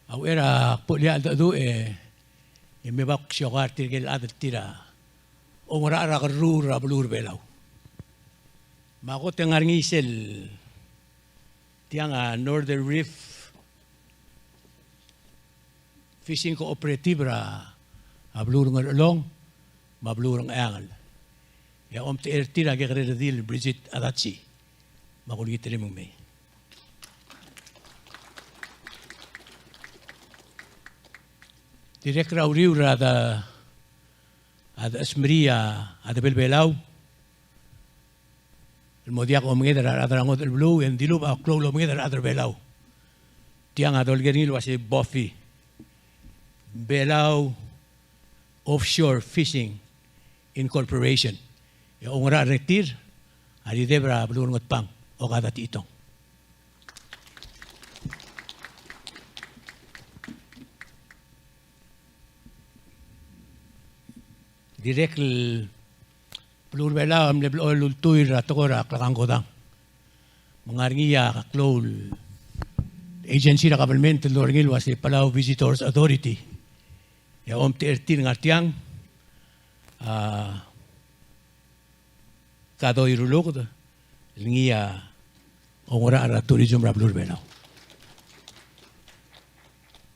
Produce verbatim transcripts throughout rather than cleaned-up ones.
A uchei er a kbuchel a cheldecheduch e, e me bo kuk siokai er tirke el chad el tir a oungerachel er a kerruul er a beluu er a Belau. Me a kot e ng ngar er ngii sel tiang a Northern Reef Fishing Cooperative er a, a beluu er a Ngerchelong me a beluu er a Ngcheangel. E a omtechei er tir a kekerei el redil Bridget Adachi. Me a kulengit er kemiu me mei. Dirrek er a uriul er a de, a de chesmerii a, a debel Belau el mo diak omenged er a rechad er a ngodech el beluu, e ng dilubech a klou el omenged er a rechad er a Belau. Tiang a dolekoi er ngii el uasei BOFFI, Belau Offshore Fishing Incorporation. E a oungerachel er tir a Rideb er a beluu er a Ngatpang, Okada Techitong. Dirrek el beluu er a Belau a mle blechoel el ultuil er a tekoi er a klekangkodang. Me ng ngar er ngii a klou el agency er a government el dolekoi er ngii el uasei Palau Visitors Authority. E a omtechei er tir el ngar tiang a Kadoi Ruluked, el ngii a oungerachel er a tourism er a beluu er a Belau.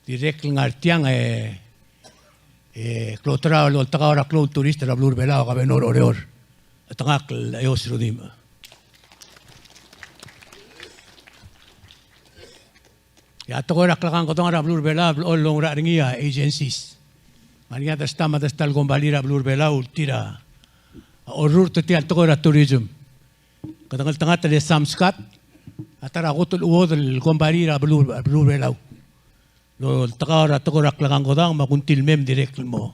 Dirrek el ngar tiang e, e kloterau el oltekau er a klou el tourist er a beluu er a Belau a Governor Oreor, chetengakl el Eyos Rudimch. E a tekoi er a klekangkodang er a beluu er a Belau a blechoel el oungerachel er ngii a agencies. Ng ngar er ngii a dersta me a dersta el kombalii er a beluu er a Belau el tir a orrurt er tia el tekoi er a tourism. Kede ngeltengat el Sam Scott a ta er a kot el chuodel el kombalii er a beluu, beluu er a Belau el oltekau er a tekoi er a klekangkodang, me a kungtil mei me ng dirrek el mo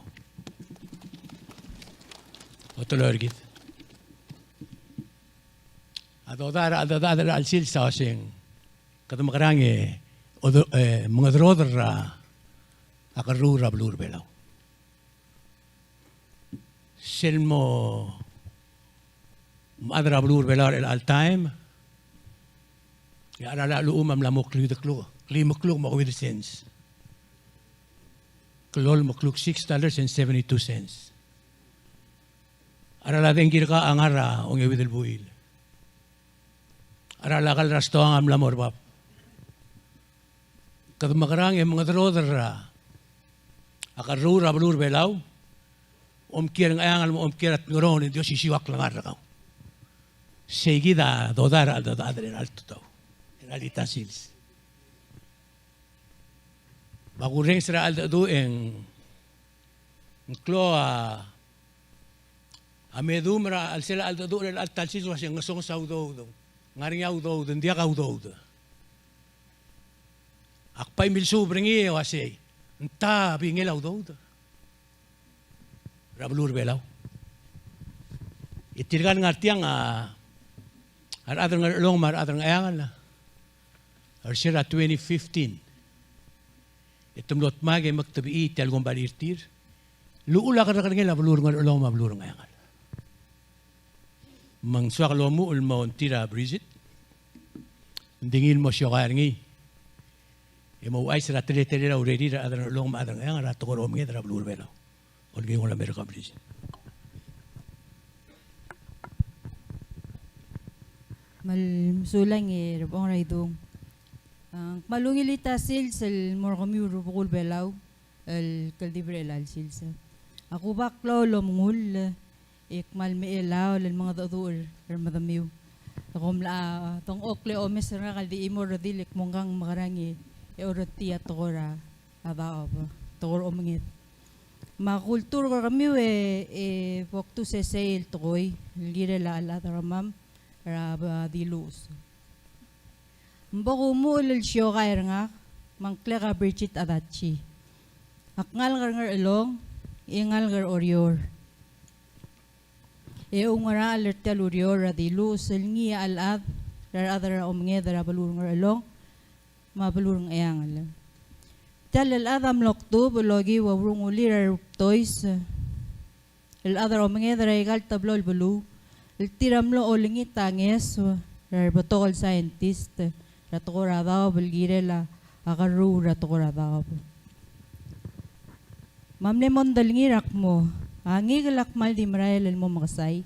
oteloi er kid. A dodai er a, a dodai er a chelsel a oseng, kede mekerang e, odo-, e mengederoder er a kerruul er a beluu er a Belau. Sel mo, mo chad er a beluu er a Belau er chelecha el taem, e a cheral a lluchul a mla mo kliu el kluk, kliu el kluk me a euid el cents. Klou el mo kluk six dollars and seventy-two cents. A cheral a dengki er kau a ngar er a ongeuid el buil. A cheral a kall er a stoang a mla mo er bab. Kede mekerang e mengederoder er a kerruul er a beluu er a Belau, omkiei er a Ngcheangel me omkiei er a Tngeronger, e ng di osisiu a klengar er kau. Sei kid a dodai er a, dodai er a cheldecheduch er a tutau er a elita sils. Me a kurrenges er a cheldecheduch e ng klou a, a medum er a chelsel a cheldecheduch er a chelecha el sils el uasei ng ngesonges a udoud. Ng ngar er ngii a udoud, ng diak a udoud. Ak bai milsuub er ngii e uasei, ng ta bingel a udoud er a beluu er a Belau. E tirka el ngar tiang a, a rechad er a Ngerchelong me a rechad er a Ngcheangel er sel twenty fifteen, e te mlo dmak e mekdebechii tia el kombalii er tir. Llechul a kerrekerngel a beluu er a Ngerchelong me a beluu er a Ngcheangel. Me ng soak el omuchel el mo ongtir a Bridget, ng di ngii el mo siokai er ngii e mo ouchais er a teletelel a urerir a rechad er a Ngerchelong me a rechad er a Ngcheangel er a tekoi er a omenged er a beluu er a Belau. Olengit el mo er a Merika, Bridget. Me mesulang e Rebong er a Idung. A, kmal ungil el ta sils el mo er kemiu el rubekul Belau el kldibel er chelecha el sils. A Cuba a klou el omengull e kmal mechelaol el mengedecheduch er medemiu. Kom locha dengchokl e omes er ngak el di chimo el redil e kmo ngkang mekerang e orretii a tekoi er a daob, tekoi er a omenged. Me a kulturk er kemiu e, e bo kdu sesei el tekoi el kirel a chad er kemam er a diluches. Ng bo kumuchel el siokai er ngak, me a ngklek a Bridget Adachi. Ak ngalek er a Ngerchelong, e ngalek er a Oreor. E oungerachel er tia el ureor er a diluches el ngii a chelechad er a rechad er a omenged er a beluu er a Ngerchelong me a beluu er a Ngcheangel. Tia el chelechad a mlo kdubech el okiu a urungulir a Rubtois, el chad er a omenged er aika el teblo el beluu, el tir a mlo olengit a ngeso er a rebetok el scientist er a tekoi er a daob el kirel a a kerruul er a tekoi er a daob. Me a mle mondai er ngii a kmo, a ngikel a kmal di merael el mo mekesai,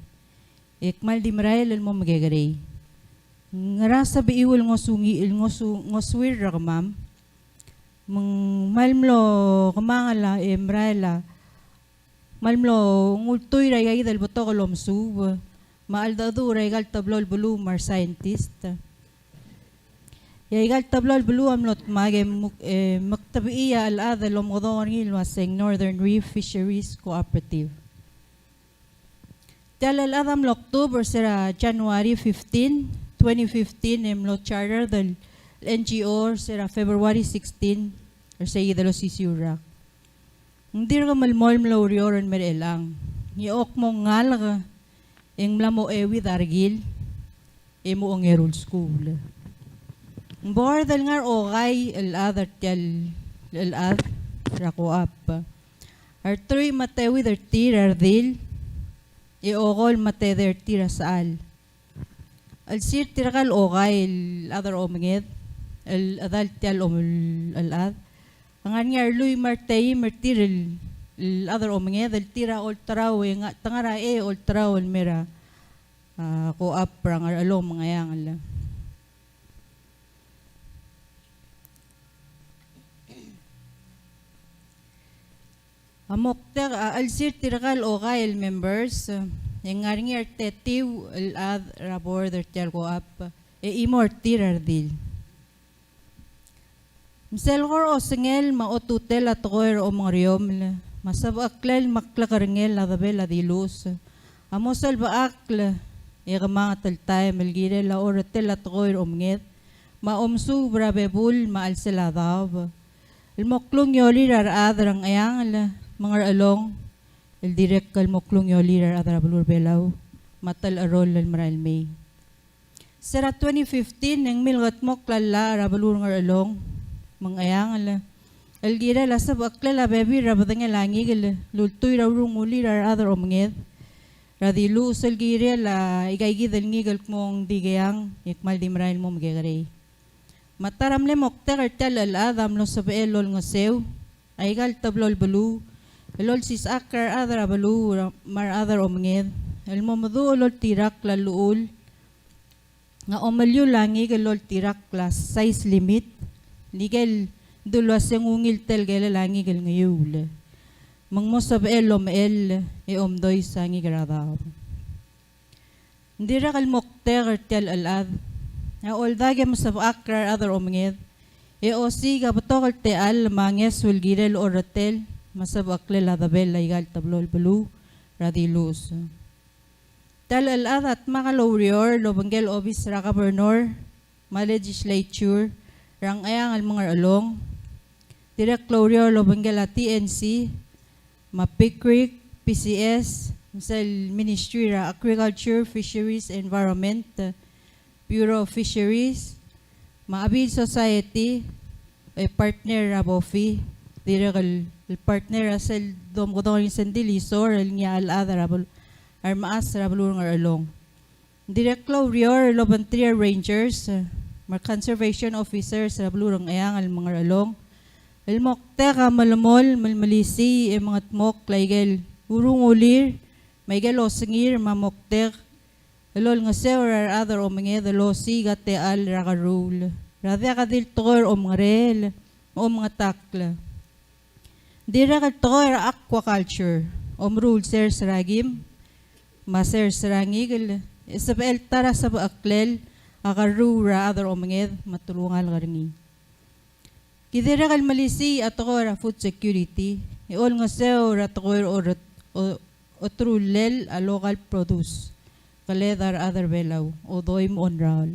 e kmal di merael el mo mekekerei. Ngera sebechiu el ngosu-, el ngosu-, ngosuir er kemam? Me ng kmal mlo kemanget e merael a kmal mlo ngultuil er aika kid el betok el omesuub me a cheldecheduch er aika el teblo el beluu me a re scientist. E aika el teblo el beluu a mlo dmak e muk-, e mektebechii a chelechad el omekedong er ngii el ua se ng Northern Reef Fisheries Cooperative. Tia el chelechad a mlo October, se er a January fifteen, twenty fifteen, e mlo chartered el N G O, se er a February sixteen, er sei kid el osisiu el rak. Ng dirk melemolem el oureor el mer chelechang. Ng kmo ng ngalek e ng mla mo euid a rekil e mo ongeru el skuul. Ng board el ngar er a okai el chad er tia el chad er a koap. A reteruich me a teuid er tir a redil, e okolem me a tedei er tir a sechal. Chelsir tirka el okai el chad er a omenged el chedal tia el om-, el chad, a ngar er ngii a relui me a reteim er tir el, el chad er a omenged el tir a olterau e ng, te ngar er a, e olterau el mer a, a, koap er a Ngerchelong me a Ngcheangel. A moktek a chelsir tirka el okai el members, e ng ngar er ngii a retetiu el chad er a board er tia el koap, e chimo er tir a redil. Me sel kora osengel me a otutel a tekoi er a omengeriomel, me a sebecheklel me a klekerengel a debel a diluches, a mo selbechakl e kemanget el taem el kirel a orretel a tekoi er a omenged, me a omesuub er a bebul me a chelsel a daob, el mo klungiolel a rechad er a Ngcheangel me a Ngerchelong, el dirrek el mo klungiolel a rechad er a beluu er a Belau, me a telecheroll el merael mei. Se er a twenty fifteen e ng milkedmokl a llach er a beluu er a Ngerchelong me a Ngcheangel el kirel a sebecheklel a bebil er a bedengel a ngikel el ultuil er a urungulir a rechad er a omenged er a diluches el kirel a ikaikid el ngikel el kmo ng di keang e kmal di merael el mo mekekerei. Me a ta er a mle moktek er tia el chelechad a mlo sebechel el olengeseu aika el teblo el beluu el olsisechakl er a rechad er a beluu me a rechad er a omenged el mo meduch el oltirakl a llechul a omeliul a ngikel el oltirakl a size limit, el ikel dul ua se ng ungil telkelel a ngikel el ngeiuul, me ng mo sebechel el omechell e omdois a ngikel er a daob. Ng dirrek el moktek er tia el chelechad a oldak e mesebechakl er a rechad er a omenged e osiik a betok el techall me a ngeso el kirel orretel me a sebecheklel a debel aika el teblo el beluu er a diluches. Tia el chelechad a dmak el oureor el obengkel a obis er a governor me a legislature er a Ngcheangel me a Ngerchelong. Dirrek el oureor el obengkel a T N C, me a PICRC, P C S, me sel Ministry er a Agriculture, Fisheries, Environment, Bureau of Fisheries, me a Abil Society, e partner er a BOFI, dirrek el, el partner er a sel domekedong er ngii sel dilisor el ngii a chelechad er a bel-, a remechas er a beluu er a Ngerchelong. Dirrek el oureor el obengterir a rangers, me a conservation officers er a beluu er a Ngcheangel me a Ngerchelong, el moktek a melemolem el melisiich e mengedmokl aike el urungulir me aike el osengir me a moktek el olengeseu er a rechad er a omenged el osiik a techall er a kerruul er a diak di el tekoi er a omengereor me a omengetakl. Dirrek el tekoi er a aquaculture, omeruul sers er a kim me a sers er a ngikel, e sebechel ta er a sebecheklel a kerruul er a chad er a omenged me a telungalek er ngii. Ki dirrek el melisiich a tekoi er a food security e olengeseu er a tekoi er a orret-, o-, oterullel a local produce, keled a rechad er a Belau, odoi me a ongraol.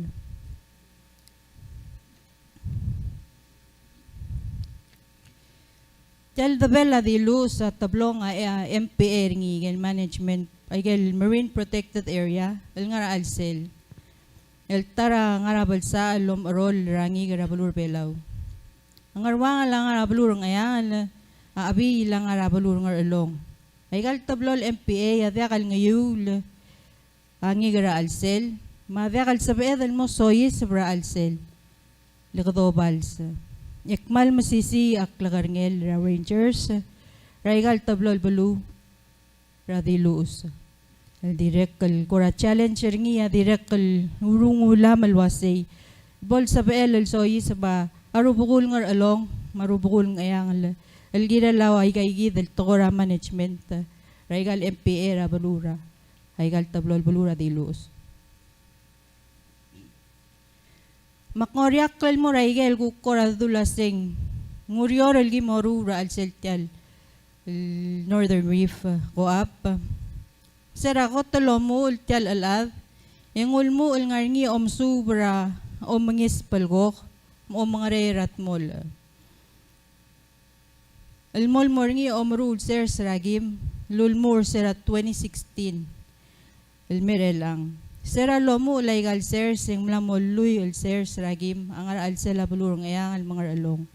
Tia el debel a diluches a teblong a, a M P A er ngii, el management, aike el Marine Protected Area el ngar er a chelsel, el ta er a ngar er a belsechel el omecheroll er a ngikel er a beluu er a Belau. A Ngeruangel a ngar er a beluu er a Ngcheangel, a Chebiil a ngar er a beluu er a Ngerchelong. Aika el teblo el M P A a diak el ngeiuul a ngikel er a chelsel, me a diak el sebeched el mo soiseb er a chelsel. Le kede obals. E kmal mesisiich a klekerngel er a Rangers er aika el teblo el beluu er a diluches. El dirrek el kora challenge er ngii a dirrek el urungulam el uasei bo el sebechel el soiseb a rubekul Ngerchelong me a rubekul Ngcheangel el kirel a ua aikaikid el tekoi er a management er aika el M P A er a beluu er a aika el teblo el beluu er a diluches. Me ak ngoriakl el mo er aike el kuk kora dul a se ng uriul el ki moruul er a chelsel tia el Northern Reef, eh, Co-op. Se er a kot el omuchel tia el chelechad, e ng ulemuchel el ngar er ngii a omesuub er a omengisbelkok me a omengerei er a dmolech. El mo el mo er ngii a omeruul el sers er a kim el ulemuchel er se er a twenty sixteen el mei er chelechang. Se er a lomuchel aika el sers e ng mla mo lluich el sers er a kim a ngar er a chelsel a beluu er Ngcheangel me a Ngerchelong.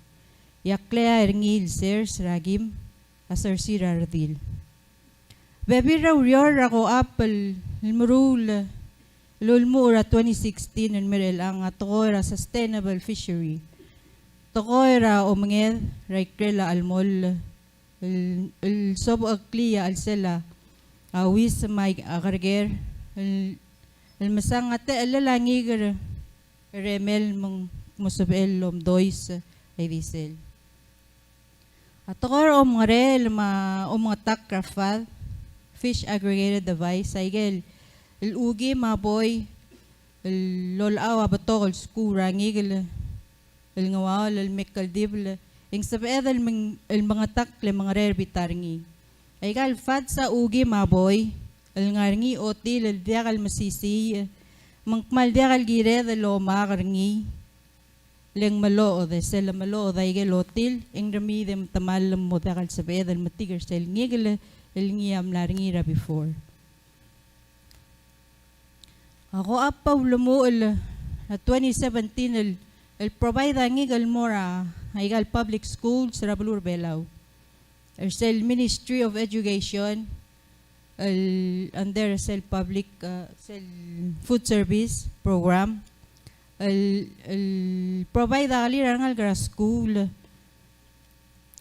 E a kleai er ngii el sers er a kim a sersir a redil. Bebil er a ureor er a Co-op el meruul el ulemuchel er a twenty sixteen el mei er chelechang a tekoi er a sustainable fishery. Tekoi er a omenged er a ikrel a chelmoll el, el sobecheklii a chelsel a uis me a kerker el, el mesang a techellel a ngikel er a remel me ng mo sebechel el omdois a idisel. A tekoi er a omengerecher me a omengetakl er a fad, fish aggregator device, a ikel el chukim a boi el lolechau a betok el skuul er a ngikel el ngeaur el me kldibel, e ng sebeched el meng-, el mengetakl e mengerecher er a bita er ngii. Aika el fad a chukim a boi el ngar er ngii a otil el diak el mesisiich, me ng kmal diak el kired el omak er ngii, le ng meloched, e sel lemeloched a ikel otil, e ng remiid e metemall el mo diak el sebeched el metik er sel ngikel el ngii a mla er ngii er a before. A Co-op a ulemuchel er a twenty seventeen el, el provide a ngikel el mo er a, aika el public schools er a beluu er a Belau. Er sel Ministry of Education, el under sel public, uh, sel food service program, el, el provide a kelir a rengalek er a skuul,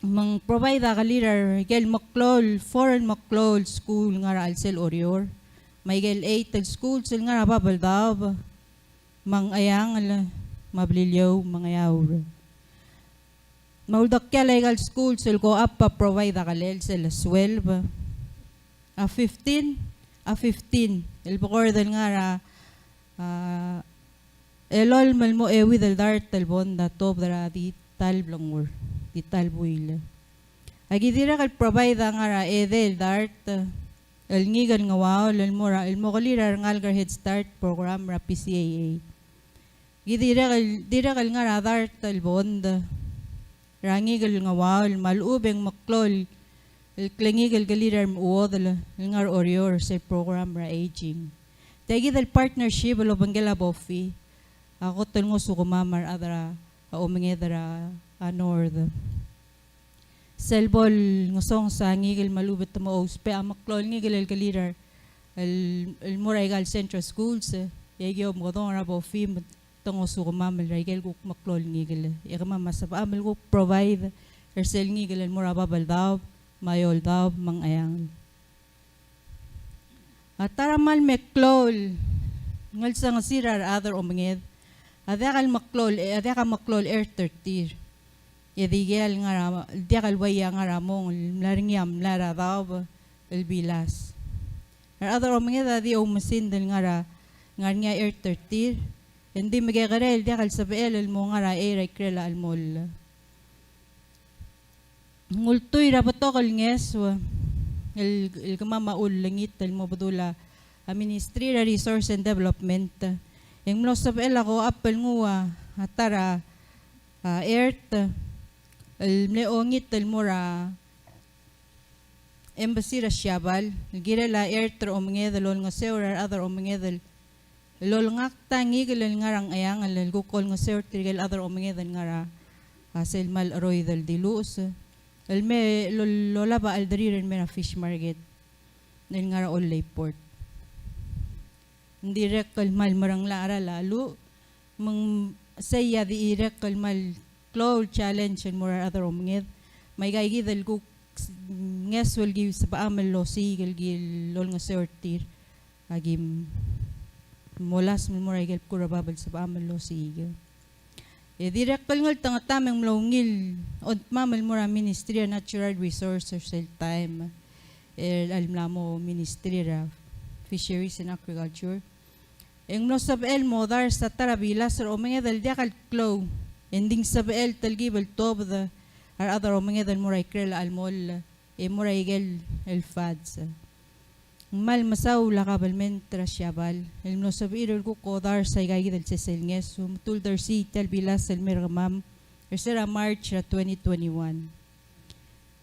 me ng provide a kelir a ikel meklou el four el meklou el skuul el ngar er a chelsel Oreor, me a ikel eight el schools el ngar er a Babeldaob, me a Ngcheangel, me a Beliliou, me a Ngeaur. Me a uldekial aika el schools el Co-op a provide a kelel sel twelve, a fifteen, a fifteen el bekord el ngar er a, a, elolem el mo euid el dart el bond a tuobed er a di ta el blengur, di ta el buil. Aki dirrek el provide a ngar er a edei el dart el ngikel el ngeaur el mo er a, el mo kelir a rengalek er a Head Start program er a P C A A. Ki dirrek el, dirrek el ngar er a dart el bond er a ngikel el ngeaur me a lechub e ng meklou el, el klengikel el kelir a remechuodel el ngar er a Oreor er sel program er a aging. Tia kid el partnership el obengkel a BOFI a kot el ngosukemam a rechad er a omenged er a North. Sel bo lengesonges a ngikel me a lechub e te mo ousbech a meklou el ngikel el kelir el, el mo er aika el central schools, e aki omekedong er a BOFI me te ngosukemam el er aike el kuk meklou el ngikel. E kemam a sebecham el kuk provide er sel ngikel el mo er a Babeldaob, me a Eouldaob, me a Ngcheangel. A ta er a kmal meklou el ngelsengesir a rechad er a omenged a diak el meklou el, a diak a meklou el earth er tir. E dikea el ngar er a, diak el bai a ngar er a mong el mla er ngii a mlai er a daob el bilas. A rechad er a omenged a di oumesingd el ngar er a, ngar er ngii a earth er tir, e ng di mekekerei el diak el sebechel el mo ngar er a eai er a ikrel a chelmoll. Ng ultuil er a betok el ngeso el, el kemam a ullengit el mo bedul a Ministry er a Resource and Development. E ng mlo sebechel a Co-op el nguu a ta er a, a, earth el mle ongit el mo er a embassy er a Siabal el kirel a earth er a omenged el olengeseu er a rechad er a omenged el el olengakt a ngikel el ngar er a Ngcheangel el kuk olengeseu er tirke el chad er a omenged el ngar er a, a, sel kmal cheroid el diluches el me lo-, lolab a chelderir el mei er a fish market el ngar er a Ollei Port. Ng dirrek el kmal meringel a cheral a cheluch, me ng sei a dirrek el kmal klou el challenge el mo er a rechad er a omenged, me aika kid el kuk ngeso el ki sebecham el osiik el ki olengeseu er tir. Aki molasem el mo er a ikel bkul er a bab el sebecham el osiik. E dirrek el ngeltengetam e ng mlo ungil ongtemam el mo er a Ministry er a Natural Resources er sel taem el mla mo Ministry er a Fisheries and Agriculture. E ng mlo sebechel el modars a ta er a bilas er a omenged el diak el klou, e ng di ng sebechel el telkib el tuobed a rechad er a omenged el mo er a ikrel a chelmoll e mo er a ikel el fats. Ng kmal mesaul a kabelment er a Siabal el mlo sebechir el kuk odars aika kid el sesei el ngeso me te uldersii tia el bilas el mei er kemam er se er a March er a twenty twenty-one.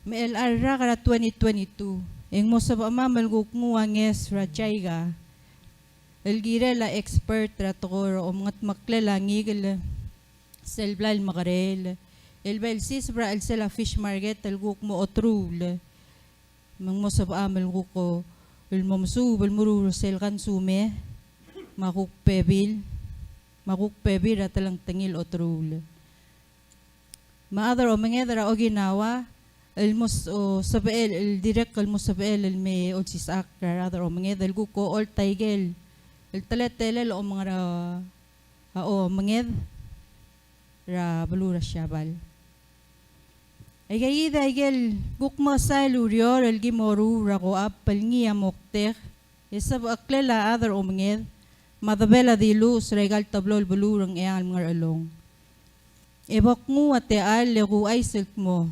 Me chelecha el rak er a twenty twenty-two e ng mo sebechemam el kuk nguu a ngeso er a JICA el kirel a expert er a tekoi er a omengetmeklel a ngikel sel blai el mekerel el bo lsiseb er a chelsel a fish market el kuk mo oteruul. Me ng mo sebecham el kuk el mo mesuub el meruul er sel kansume, me a kuk bebil, me a kuk bebil er a telengtengil oteruul. Me a chad er a omenged er a Okinawa el mo s-, o, sebechel, el dirrek el mo sebechel el me olsisechakl er a rechad er a omenged el kuk ocholt a ikel el teletelel a omenged er a, a omenged er a beluu er a Siabal. Aika kid a ikel kuk mechesai el ureor el ki mo ruul er a kochab el ngii a moktek e sebecheklel a chad er a omenged me a debel a diluches er aika el teblo el beluu er a Ngcheangel me a Ngerchelong. E bo knguu a techall e kuchais el kmo,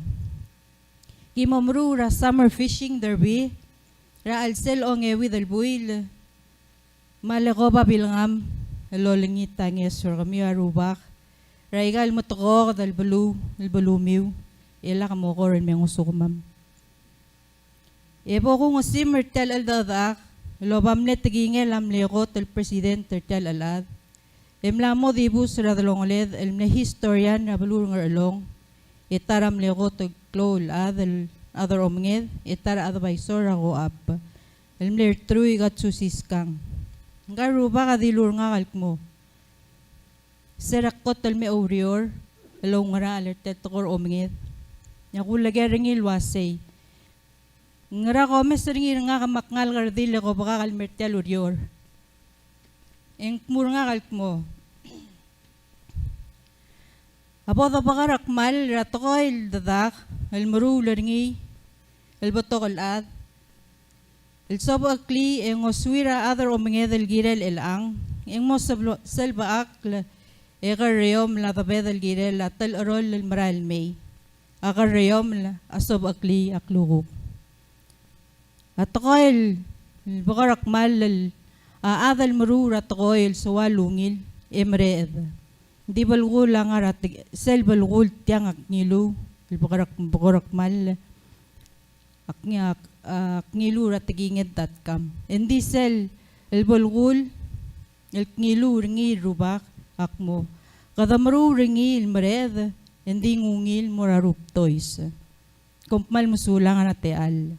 ki mo meruul er a summer fishing derby er a chelsel ongeuid el buil, me a leko babilngam el olengit a ngeso er kemiu a rubak er aika el metekoked el beluu, el belumiu, e lak mokor el me ngosukemam. E bo kungesim er tia el cheldechedechak el oba mle tekingel a mle kot el president er tia el chelechad, e mla mo dibus er a delongeled el mle historian er a beluu er a Ngerchelong, e ta er a mle kot el klou el chad, el chad er a omenged, e ta er a advisor er a kochab, el mle Rteruich Katsushi Skang. Ngka el rubak a dilu er ngak el kmo, se er a kot el me oureor el oungerachel er tia el tekoi er a omenged, e ak uleker er ngii el uasei, ngera komes er ngii er ngak me ak ngalek el redil e ko bekak el mer tia el ureor? E ng kmu er ngak el kmo, a bo debekar a kmal er a tekoi el dedak el meruul er ngii el betok el chad el sobecheklii e ngosuir a chad er a omenged el kirel chelechang, e ng mo seblo-, selbechakl e kerreomel a debed el kirel a telecherol el merael mei. A kerreomel a sobecheklii a klukuk. A tekoi el bekar a kmal el, a chad el meruul er a tekoi el soal ungil e mereched. Ng di belkul a ngar er a tek-, sel belkul tiang a kngiluu el bekar a, bekar a kmal a kngi-, a, a kngiluu er a tekinged dot com. E ng di sel el belkul el kngiluu er ngii el rubak a kmo, kede meruul er ngii el mereched, e ng di ng ungil el mo er a rubtois. Kom kmal mesulang er a techall.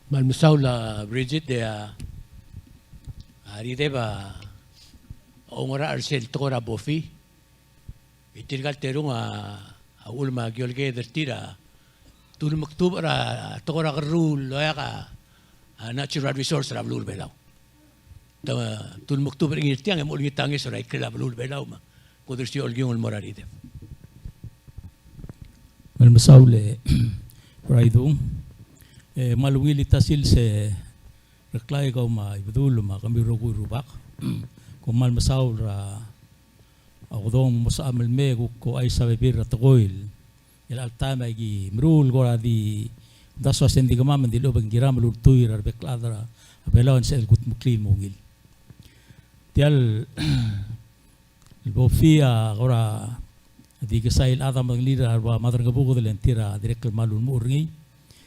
Kmal mesaul a Bridget, e a, a Rideb a oungerachel er sel tekoi er a BOFI. E tirka el terung a, a uchul me a ki oleked er tir a, te ulemektubech er a tekoi er a kerruul el oeak a, a natural resource er a beluu er a Belau. Te, te ulemektubech er ngii er tiang e mo olengit a ngeso er a ikrel a beluu er a Belau me. Kudersii a olkiung el mo er a Rideb. Kmal mesaul e Raidung. E kmal ungil tia el sils e Reklai, kau me a Ibedul me a kemiu el rokui el rubak. Kom kmal mesaul er a okedong me mosecham el mei e kuk ouchais a bebil er a tekoi el chelecha el taem a ki meruul el kora di, omdasu a se ng di kemam, ng di lechub e ng kiram el ultuil er a rebek el chad er a Belau e ng sebeched el kudmeklii el mo ungil. Tia el BOFI a kora di kesai el chad a medengelii er a rua Maderangebuked e le ng tir a dirrek el kmal ulemuchel er ngii.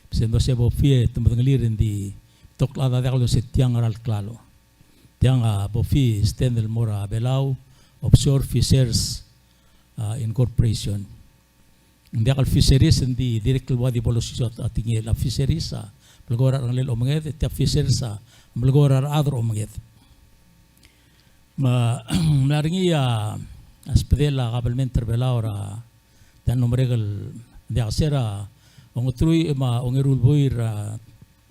Me se ng uase BOFI e te medengelii e ng di betok el chad a diak el uase tiang ngera el klalo. Tiang a BOFI stand el mo er a Belau Offshore Fishers, a, Incorporation. Ng diak el fisheries, ng di dirrek el ua di bo losisiu a tekingel. A fisheries a melekoi er a rengelekel a omenged, e tia fisheries a melekoi er a rechad er a omenged. Me ng mla er ngii a sbedel a kabelment er a Belau er a tia el mlo merek el diak, se er a ongeteruich me a ongeru el buil er a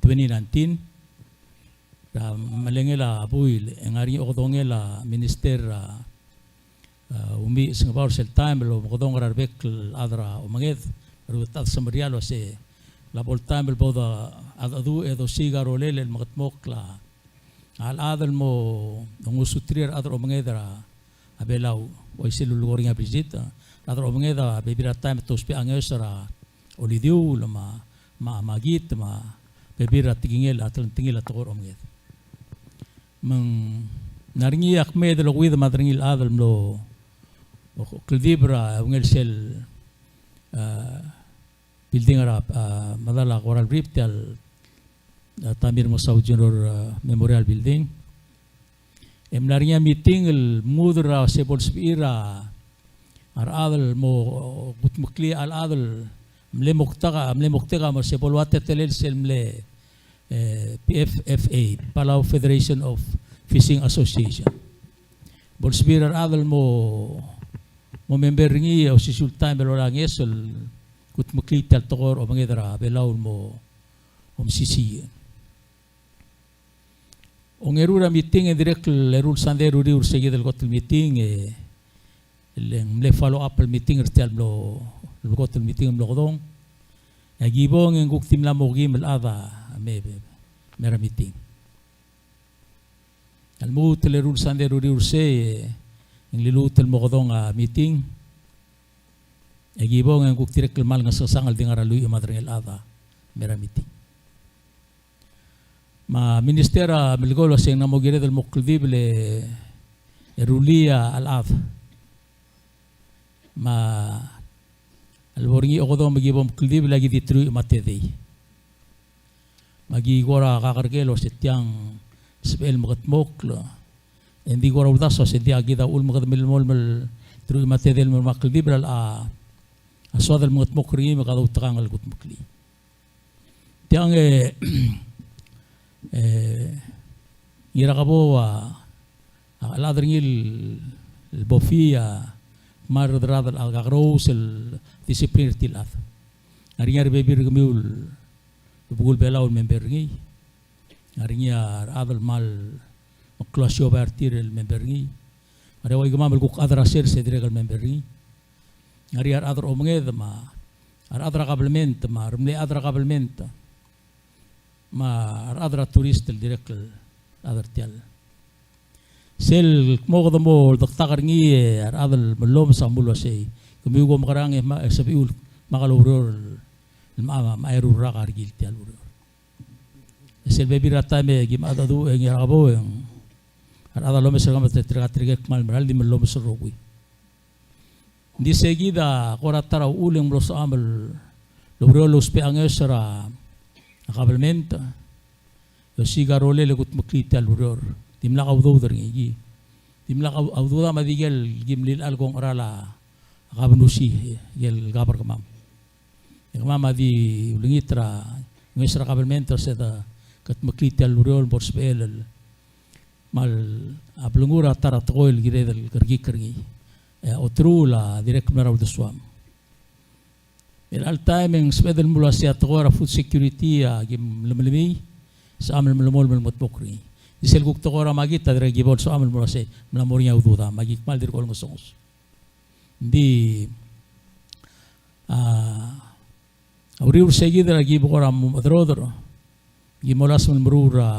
twenty nineteen. Er a melengel a buil e ng ngar er ngii a okedongel a minister er a, a, Umiich Sengebau er sel taem el omekedong er a rebek el chad er a omenged, er a ta el semeriar el uase a lebo el taem el bo de, a, a, dedu e dosiik a rolel el mekedmokl a a chad el mo ngosuterir a rechad er a omenged er a Belau. Uaisei el lulekoi er ngii a Bridget, a rechad er a omenged a bebil er a taem e te ousbech a ngeso er a olidiuul me a, me a, me a kid me a bebil er a tekingel, a telengtengil a tekoi er a omenged. Me ng ngar er ngii a kmeed el okeuid me a derengil el chad el mlo kldibel er a eungel sel, a, building er a, a, medal a Coral Reef, tia el, a, Tommy Remengesau Junior, a, Memorial Building. E mla er ngii a meeting el mngudel er a se bo lsebechir a, a rechad el mo kudmeklii a chad el mle moktek a, mle moktek a mo se bo lua teletelel sel mle, e, P F F A, Palau Federation of Fishing Association. Bo lsebechir a rechad el mo, mo member er ngii e osisiu el taem el loruul a ngeso el kudmeklii tia el tekoi er a omenged er a Belau el mo omsisiich. Ongeru er a meeting e dirrek el eru el sandei e ruriul er se kid el kot el meeting e le ng mle follow up el meeting er tia el mlo, el kot el meeting el mlo kedong. E a kibong e ng kuk di mla mo kim el chad a me, me, me er a meeting. A lmuut el eru el sandei e ruriul er sei e ng liluut el mo kedong a meeting. E a kibong e ng kuk dirrek el kmal ngesonges el di ngar er a lluich me a derengel chad a me er a meeting. Me a minister a melekoi el uase ng mla mo kired el mo kldibel e rullii a chad. Me a lebo er ngii a okedong me ki bo mkldibel a ki di teruich me a tedei. Me aki kora kakerker el uase tiang sebechel mekedmokl. E ng di kora uldasu el uase ng diak kid a uchul me kede melemolem el teruich me a tedei el mo er a kldibel a, a soad el mekedmokl er ngii me kede outekangel el kudmeklii. Tiang e, e, Ngirakebou a, a chad er ngii el, el Bofi a kmal rederad el kakerous el discipline er tir el chad. Ng ngar er ngii a rebebil er kemiu el Bekul Belau el member er ngii. Ng ngar er ngii a rechad el kmal meklou a siobai er tir el member er ngii. Ng ngar er ngii a ua ikemam el kuk chad er a sers e dirrek el member er ngii. Ng ngar er ngii a rechad er a omenged me a rechad er a kabelment me a remle chad er a kabelment me a rechad er a turist el dirrek el chad er tial. Sel kmo kede mo oldektak er ngii e a rechad el mellomes a mle uasei, kemiu ko mekerang e me, e sebechiu el kmal oureor el me, me, me a eru el rak a rekil tial ureor. E sel bebil er a taem e ki mla dedu e Ngirakebou e ng a rechad a lomes er kemam e te, te, te, te kmal mera el di mellomes el rokui. Ng di se kid a kora ta er a uchul e ng mlo soam el oureor el ousbech a ngeso er a kabelment e osiik a rolel e kudmeklii tial ureor. Dimlak a udoud er ngii. Dimlak a udoud a me a di ikel ki mlilechal el kongeral a kabenusi el kab er kemam. E kemam a di ulengit er a ngeso er a kabelment el se de kudmeklii tial ureor el bo lsebechel el kmal a blengur a ta er a tekoi el kired el kerekikl er ngii. E a oteruul a dirrek el mla er a uldesuam. Er chelecha el taem e ng sebeched el mlo uasei a tekoi er a food security a ki mlemelemii, soam el melemolem el mengedmokl er ngii. Di sel kuk tekoi er a makit a dirrek ki bo lsoam el mlo uasei, mla mo er ngii a udoud a me aki kmal dirk olengesonges. Ng di a uriul er se kid er a ki bo kora mo mechederoder, ki mo olasem el meruul er a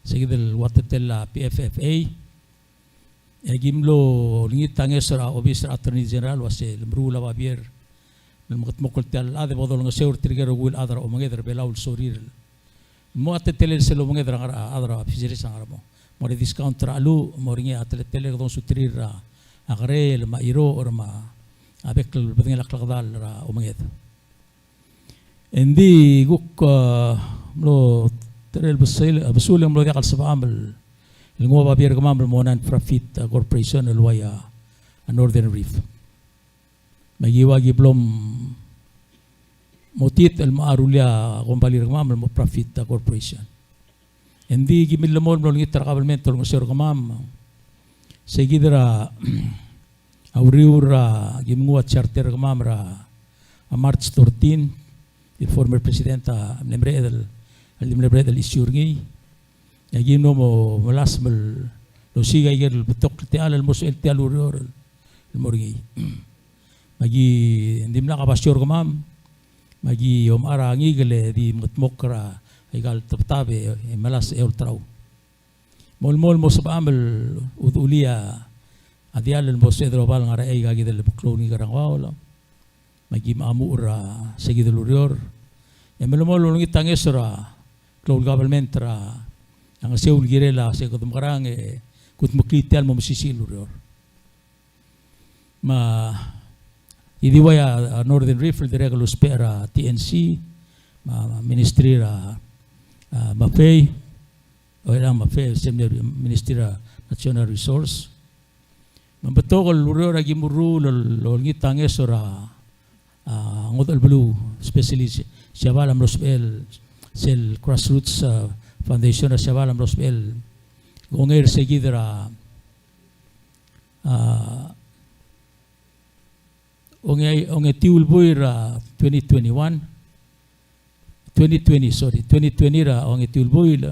se kid el ua teletelel a P F F A. E ki mlo olengit a ngeso er a obis er a Attorney General el uasei lemeruul a babier el mengedmokl tial chad e bo dolengeseu er tirke el rokui el chad er a omenged er a Belau el sorir el mo ua teletelel sel omenged er a ngar er a, chad er a fisheries er a Ngeremlengui. Mo er a discount er a cheluch, mo er ngii a teletelel kede ngosuterir a kerel me a chirocher me a bek el bedengel a klekedall er a omenged. Engdi kuk, a, mlo terel besul, besul e ng mlo diak el sebecham el nguu a babier er kemam el mo non-profit, a, corporation el uai a Northern Reef. Me aki ua ki blo motit el mo rullii a kombalii er kemam el mo profit, a, corporation. Engdi ki millemolem el olengit er a kabelment el olengeseu er kemam Sei kid er a, a uriul er a ki mnguu a charter er kemam er a, a March thirteen, el former president a mle mereched el, el di mle mereched el issue er ngii. E aki mlo mo melasem el osiik a ikel betok el techall el mo sebechel tia el ureor el mo er ngii. Me aki dimlak a basio er kemam, me aki omechar a ngikel e di mengetmokl er a ikal tebtab e melasem e olterau. Mo el mo el mo sebecham el udechulii a diall el mo sebeched el oba el ngar er a eai aika kid el klou el ngikel er a Ngeaur. Me aki mechemuchel er a se kid el ureor. E melemolem el olengit a ngeso er a klou el government er a ngeseu el kirel a se kede mekerang e kudmeklii tia el mo mesisiich el ureor. Me a Idiuai a, a Northern Reef el dirrek el ousbech er a T N C, me a, me a Ministry er a, a, Mafei, o er a Mafei, se mle Ministry er a Natural Resource. Me ng betok el ureor a ki meruul el, el olengit a ngeso er a, a, ngodech el beluu, especially Se-, Siabal a mlo sebechel, sel Grassroots, a, Foundation er a Siabal a mlo sebechel, kongei er se kid er a, a, onge-, ongetiu el buil er a twenty twenty-one, twenty twenty, sorry, twenty twenty er a ongetiu el buil,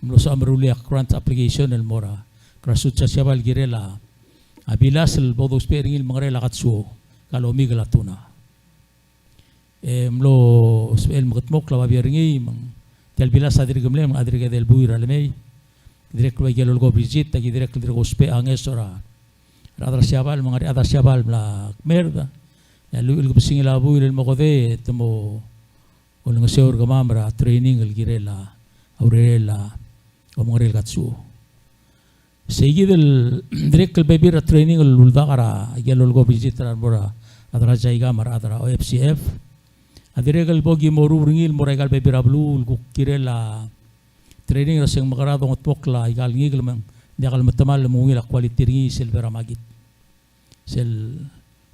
mlo soam el rullii a grant application el mo er a Grassroots er a Siabal el kirel a, a bilas el bo dousbech er ngii el mengerel a katsuo, kalomikel a tuna. E mlo sebechel el meketmokl a babier er ngii, me ng tia el bilas a dirk mle, me ng dirk edei el buil er a lemei. Dirrek el ua ikel lolekoi visit, aki dirrek el dirk ousbech a ngeso er a rechad er a Siabal, me ng ngar er a rechad er a Siabal el mla kmerd. E a lluich el kebesengil a buil el mo okedei, e te mo olengeseu er kemam er a training el kirel a, a urerel a omengerel katsuo. Sei kid el dirrek el bebil er a training el uldak er a ikel lolekoi visit er a rechad er a Jaica me a rechad er a O F C F. A dirrek el bo ki mo ruul er ngii el mo er a ikal bebil er a beluu el kuk kirel a training er a se ng mekera dongetmokl a ikal ngikel me ng diak el metemall el mo ungil a quality er ngii sel bo er a makit. Sel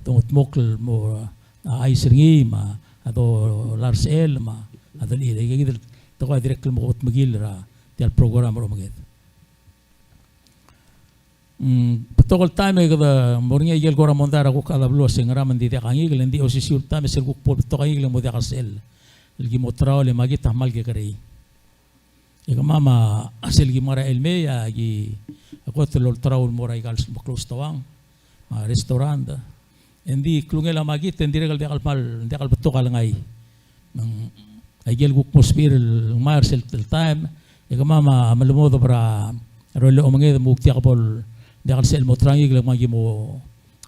dongetmokl el mo, a, chais er ngii me a dolai er sel me a delechil. Aika kid el tekoi a dirrek el mo kutmeklii er a tia el program er a omenged. Mm, betok el taem e kede mo er ngii a ikel kora mondai er a kuk chad er a beluu a se ngera me ng di diak a ngikel, e ng di osisiu el taem e sel kuk bo el betok a ngikel e ng mo diak a sel, el ki mo teraol e makit a kmal kekerei. E kemam a sel ki mla er a el mei a ki, a kot el olterau el mo er a ikal meklou stoang me a restaurant. E ng di klungel a makit e ng dirrek el diak el kmal, diak el betok a lengai. Me ng, a ikel kuk mo sebechir el ngmai er sel taem, e kemam a melemodeb er a rolel a omenged me kuk diak bo el, diak el sel mo tera a ngikel e kemam ki mo,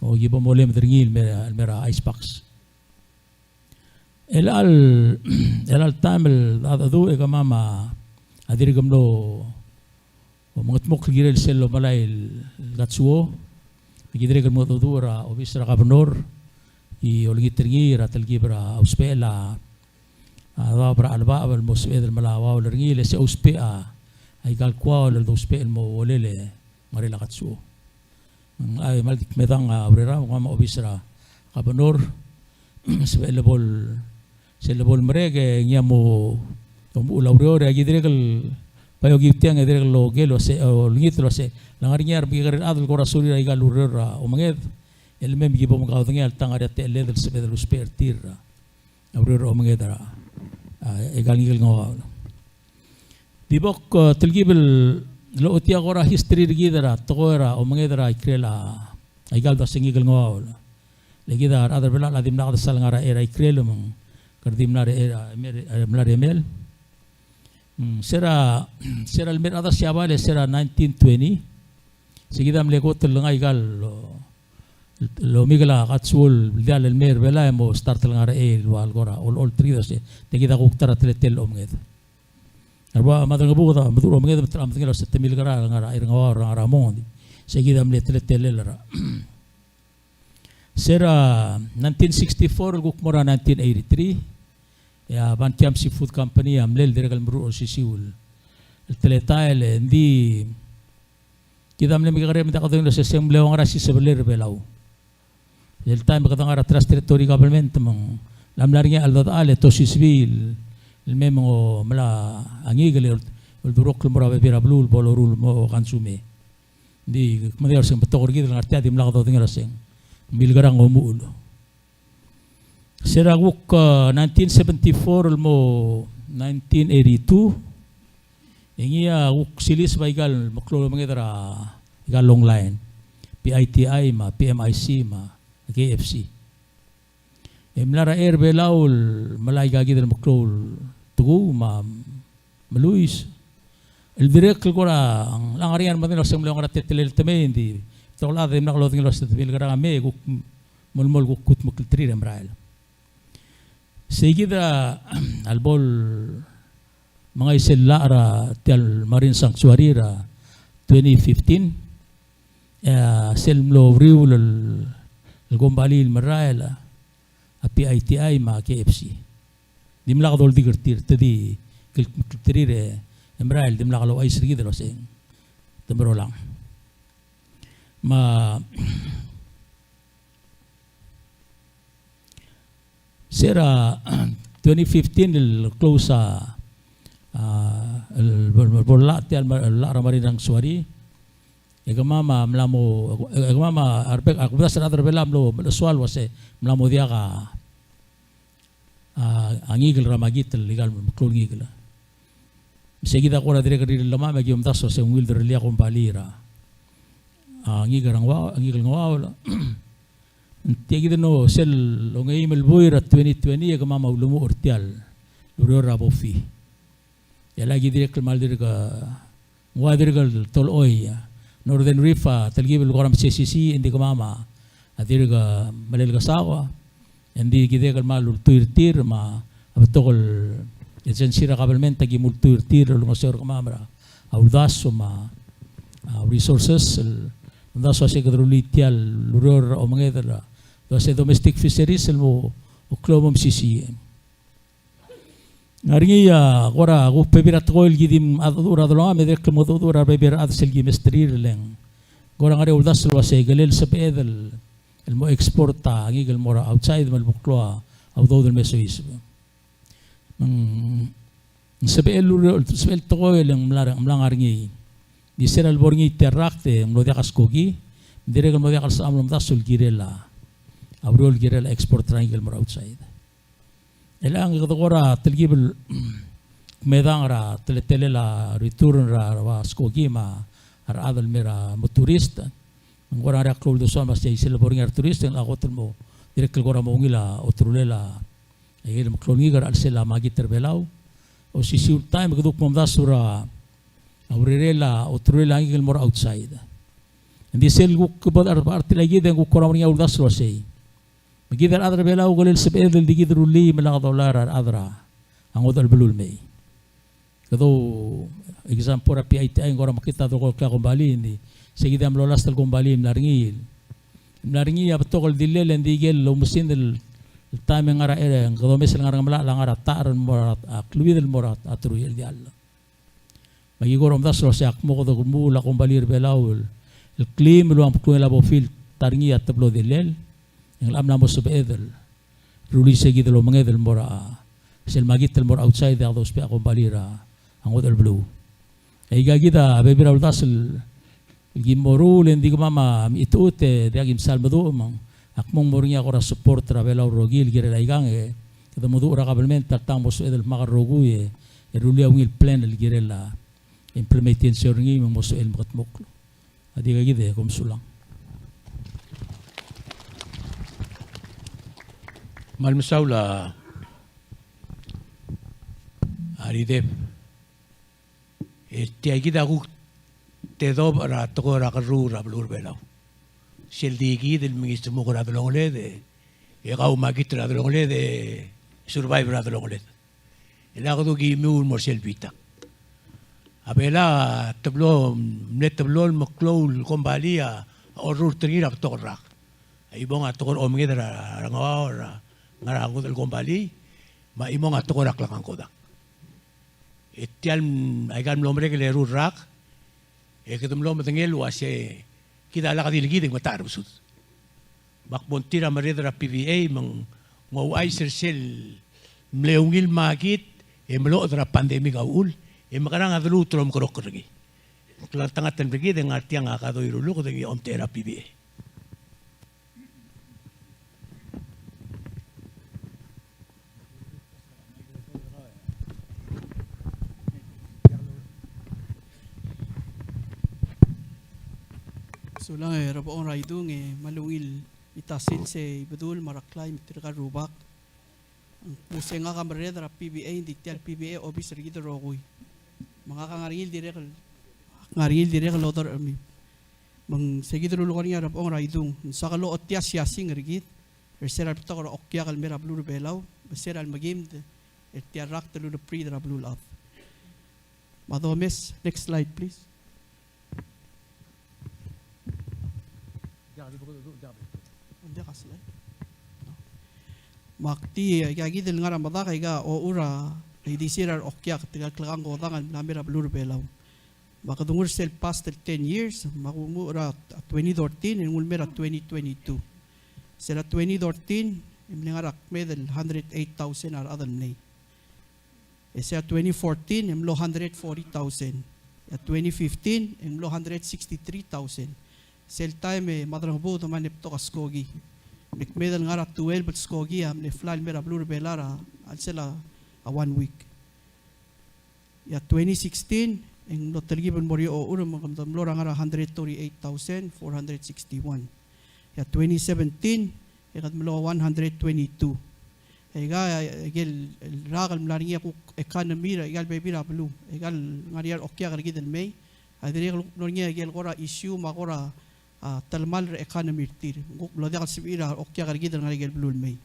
o ki bo molemed er ngii el mer, el mer a ice box. Chelecha el, chelecha el taem el cheldecheduch e kemam a dirk mlo mengetmokl el kirel sel lomelai el katsuo. Me ki dirrek el mengedecheduch er a obis er a kabernor, ki olengit er ngii er a telkib er a usbechel a, a daob er a chelebacheb el mo sebeched el melai a uaol er ngii, le se ousbech a ikal kuaol el dousbech el mo olel e ngerel a katsuo. Ng, a, kmal di kmedang a urerem, me kemam a obis er a kabernor, sebechel bo el, sel bo el merek e ngii a mo, omuchel a ureor, e aki dirrek el, bai okiu tiang e dirrek el oker el uase, olengit el uase, le ngar er ngii a remekekerei el chad el kora sorir a ikal ureor er a omenged, el mei me ki bo mkaudengei a le ta ngar er ngii a techelled el sebeched el usbech er tir er a a ureor er a omenged er a, a, ikal ngikel ngeuaol. Di bo, e, telkib el ochotii a kora history er kid er a tekoi er a omenged er a ikrel a, a ikal dua se ngikel ngeuaol. Le kid a rechad er a Belau a dimlak de sal ngar er a, er a ikrel me ng, kede di mla er a, er a, mla er a emel. Mm, se er a, se er a lemei a rechad er a Siabal e se er a nineteen twenty. Se kid a mle kot el lengai ikal, o, el omikel a katsuo el diall el mei er a Belau e mo start el ngar er a, el ua el kora olecholt er kid el uase, te kid a kuk ta er a teletelel a omenged. A rua Maderangebuked a meduch er a omenged me te medengei el uase te milekera el ngar er a Ngeuaur, ngar er a mong. Se kid a mle teletelel er a. Se er a nineteen sixty-four el kuk mo er a nineteen eighty-three, e a Van Kiam Seafood Company a mle dirrek el meruul a osisiu el teletael, e ng di kid a mle mekekerei me ng diak dodengei el uase se ng mle ua ngera a sisebelel er a Belau. El taem e kede ngar er a Trust Territory Government me ng mla er ngii a cheldechedechal e te osisebii el mei me ng melai a ngikel el oldurokl el mo er a bebil er a beluu el bo loruul el mo consume. Di kmedengei el uaseng betok er kid el ngar tia dimlak dodengei el uaseng milkerang omuchel. Se er a kuk, a, nineteen seventy-four el mo nineteen eighty-two, e ngii a kuk siliseb a ikal meklou el omenged er a ikal long line, P I T I me a P M I C me a K F C. E mla er a Air Belau el melai aika kid el meklou el tekuu me a meluis el dirrek el kora ng ngar er ngii a medengei el uaseng mlo ngar er a teletelel el temei, ng di betok el chad a dimlak lodengei el uaseng te milkerang a mei e kuk melemolem el kuk kudmeklterir e merael. Sei kid a lebo el mengai sel llach er tia el Marine Sanctuary er a twenty fifteen, e sel mlo uriul el, el kombalii el merael a P I T I me a K F C. Dimlak doldik er tir, te di kudmeklterir e merael, dimlak louchais er kid el uaseng te merolang. Me a se er a twenty fifteen el close a, a, el, el, el bo el llach tia el llach er a Marine Sanctuary. E kemam a mla mo, e kemam a rebek, a kumdasu er a rechad er a Belau a mlo, mlo soal el uasei mla mo diak a, a, a ngikel er a makit el ikal meklou el ngikel. Me sei kid a kora dirrek el rirellemam e ki omdasu el uasei ng ungil derellii a kombalii er a, a, ngikel er a ngua-, ngikel er a nguaol. Ng tia kid el no sel ongeim el buil er a twenty twenty e kemam a ulemuchel er tia el ureor er a BOFI. E a ki dirrek el kmal dirk, ng ua dirk el tolechoi. Northern Reef a telkib el kora mesisiich, e ng di kemam a dirk melelekesaok. E ng di kid el kmal ultuil er tir me a betok el agency er a government a ki mo ultuil er tir el olengeseu er kemam er a uldasu me a, a, resources el omdasu el uasei kede rullii tia el ureor er a omenged el uasei domestic fisheries el mo klou el mo mesisiich. Ng ngar er ngii a kora kuk bebil er a tekoi el ki di mengedecheduch er a delongeled, me dirrek el mengedecheduch er a bebil er a chad sel ki mesterir el ng kora ngar er ngii a uldasu el uasei kelel sebeched el, el mo export a ngikel el mo er a outside me a lebo el klou a udoud el me soiseb. Me ng sebechel el, sebechel el tekoi el ng mla, mla ngar er ngii. Di se er a lebo er ngii tia el rakt e ng mlo diak a skoki, me dirrek el mlo diak el sebecham el omdasu el kirel a, a ureor el kirel a export er a ngikel el mo er a outside. E le ng kede kora telkib el kmedang er a teletelel a return er a, er a skoki me a rechad el me er a mo tourist. Ng kora ngar er ngii a klou el uldesuam el uasei sel lebo er ngii a returist e ng locha kot el mo dirrek el kora mo ungil a oterulel a, a ikel meklou el ngikel er a chelsel a makit er a Belau. Osisiu el taem e kede kuk mo omdasu er a urerel a oterulel a ngikel el mo er a outside. Ng di sel kuk bo er a, er a tia kid e ng kuk kora mo er ngii a uldasu el uasei me kid a rechad er a Belau a kelel sebeched el di kid rullii me lak dolai er a rechad er a ngodech el beluu el mei. Kede example er a P I T I, ng kora mekngit a dolekoi a kombalii, ng di se kid a mlo last el kombalii el mla er ngii. Mla er ngii a betok el dillel, e ng di ikel oumesingd el taem e ng ngar er a, e ng kede omes el ngar er a Ngemelachel a ngar er a tacher el mo er a, a kleuid el mo er a teruich el diall. Me aki kora omdasu el uasei ak mo kede kumuul a kombalii er a Belau el, el kleim el ua meklungel a BOFI el ta er ngii a teblo dillel, e ng locha mla mo sebeched el rullii se kid el omenged el mo er a, sel makit el mo er a outside e a dousbech a kombalii er a ngodech el beluu. E aika kid a bebil er a uldasu el ki mo ruul, e ng di kemam a mechitechut e diak kim sal meduch, me ng ak mo, mo er ngii a kora support er a Belau el rokui el kirel aikang, e kede meduch er a government a tang mo sebeched el dmak el rokui e, e rullii a ungil plan el kirel a implementation er ngii me ng mo sebechel el mekedmokl. A di aika kid e kom sulang. Kmal mesaul a Rideb. E tia kid a kuk tedobech er a tekoi er a kerruul er a beluu er a Belau. Sel di kid el mengitemuk er a delongeled, e kau makit er a delongeled, e survive er a delongeled. E le kede kimiu el mo er sel bitak. A Belau a teblo, mle teblo el meklou el kombalii a orrurt er ngii er a betok el rak. A chimong a tekoi er a omenged er a, er a ngau, er a, ngar er a ngodech el kombalii, me a chimong a tekoi er a klekangkodak. E tia el, aika el mlo merek el eru el rak, e kede mlo medengei el uase kid a lak di le kid e ng metacherbesul. Me ak bo lengtir a merreder er a P V A me ng ouchais er sel mle ungil makit e meloched er a pandemic a uchul, e mekerang a deluut el omekeroker er ngii. klou el tangat el mekngit e ng ngar tiang a kuk doirulukl e ng omtechei er a P B A. Sulang e Rebechong er a Idung, e me a ungil el ta sils e Ibedul me a Reklai me tirka el rubak. Ng kmo se ngak a merreder er a P B A, ng di tia el P B A obis er kid el rokui. Me ngak a ngar er ngii el dirrek el, ngar er ngii el dirrek el odorech er kemiu. Me ng se kid el ulekoi er ngii a Rebechong er a Idung, ng soak el ochotii a siasing er kid er se er a lebetok er a okiak el mei er a beluu er a Belau, me se er a lemekimed er tia el rakt el ulebriid er a beluulechad. Me a domes, next slide, please. Me ak di, aika kid el ngar er a medakl, aika ochur a ildisir a reokiak, tirka el klekankodang el mla mei er a beluu er a Belau. Me kede nguu er sel past el ten years, me kede nguu er a twenty thirteen, e ng ulemei er a twenty twenty-two. Se er a twenty thirteen, e mle ngar er a kmeed el hundred eight thousand a rechad el mlei. E se er a twenty fourteen, e mlo hundred forty thousand. E a twenty fifteen, e mlo hundred sixty-three thousand. Sel taem e Maderangebuked me a mle betok a skoki. Ng kmeed el ngar er a twelve el skoki a mle fly el mei er a beluu er a Belau er a chelsel a one week. E a twenty sixteen, e ng mlo telkib el mo er eou a ochur, me kede mlo er a ngar er a hundred thirty-eight thousand four hundred sixty-one. E a twenty seventeen, e kede mlo one hundred twenty-two. Aika, aike el, el rak el mla er ngii a kuk economy er aika el bebil er a beluu. Aika el ngar er ngii a reokiak er kid el mei. A dirrek el kuk mlo er ngii aike el kora issue me a kora, a, telemall er a economy er tir. Kuk mlo diak el sebechir a reokiak er kid el ngar er aike el beluu el mei.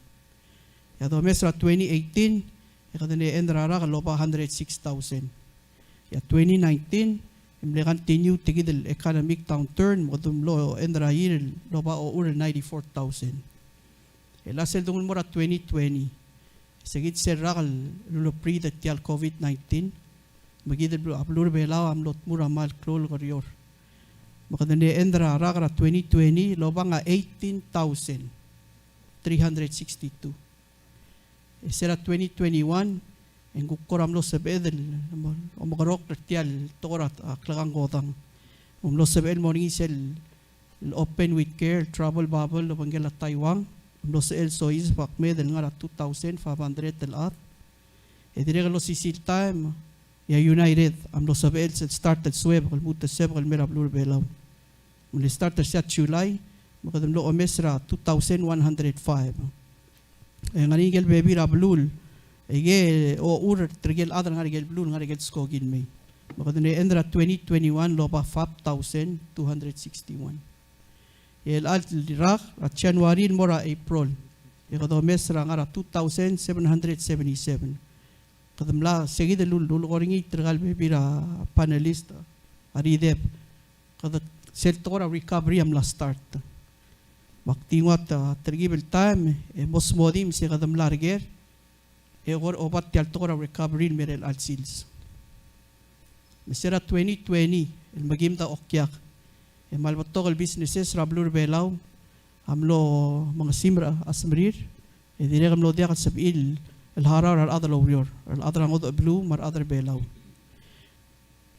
E a domes er a twenty eighteen, e kede mle end er a rak el oba hundred six thousand. E a twenty nineteen, e mle continue tia kid el economic downturn, me kede mlo end er a year el oba ochur el ninety-four thousand. E a sel donguu el mo er a twenty twenty, se kid sel rak el ulebriid er tia el COVID nineteen, me kid el beluu, a beluu er a Belau a mlo tmuu er a kmal klou el kerior. Me kede mle end er a rak er a twenty twenty el obang a eighteen thousand three hundred sixty-two. E se er a twenty twenty-one, e ng kuk kora mlo sebeched el omekerokl er tia el tekoi er a, a, klekankodang. Ng mlo sebechel el mo er ngii sel el open with care, travel bubble, el obengkel a Taiwan, ng mlo sebechel el soiseb a kmeed el ngar er a two thousand five hundred el chad. E dirrek el osisiu el taem, e a United a mlo sebechel el start el suebek, el lmuut el suebek el mei er a beluu er a Belau. Me ng mle start er se er a July, me kede mlo omes er a two thousand one hundred five. E ng ngar er ngii aike el bebil er a beluu, aike el ochur er tirke el chad el ngar er aike el beluu el ngar er aike el skoki el mei. Me kede mle end er a twenty twenty-one el oba five thousand two hundred sixty-one. E chelecha el rak, er a January el mo er a April, e kede omes er a ngar er a two thousand seven hundred seventy-seven. Kede mla, se kid el ul-, ulekoi er ngii tirka el bebil er a panelist, a rideb. Kede, sel tekoi er a recovery a mla start. Me ak di nguu a ta, telkib el taem, e mo smodii me se kede mla er ker, e kora oba tia el tekoi er a recovery el mei er chelecha el sils. Me se er a twenty twenty, el mekimed a okiak, e kmal betok el businesses er a beluu er a Belau a mlo mengesimer a, a smerir, e dirrek el mlo diak el sebechir el harau er a rechad el oureor, er a rechad er a ngodech el beluu me a rechad er a Belau.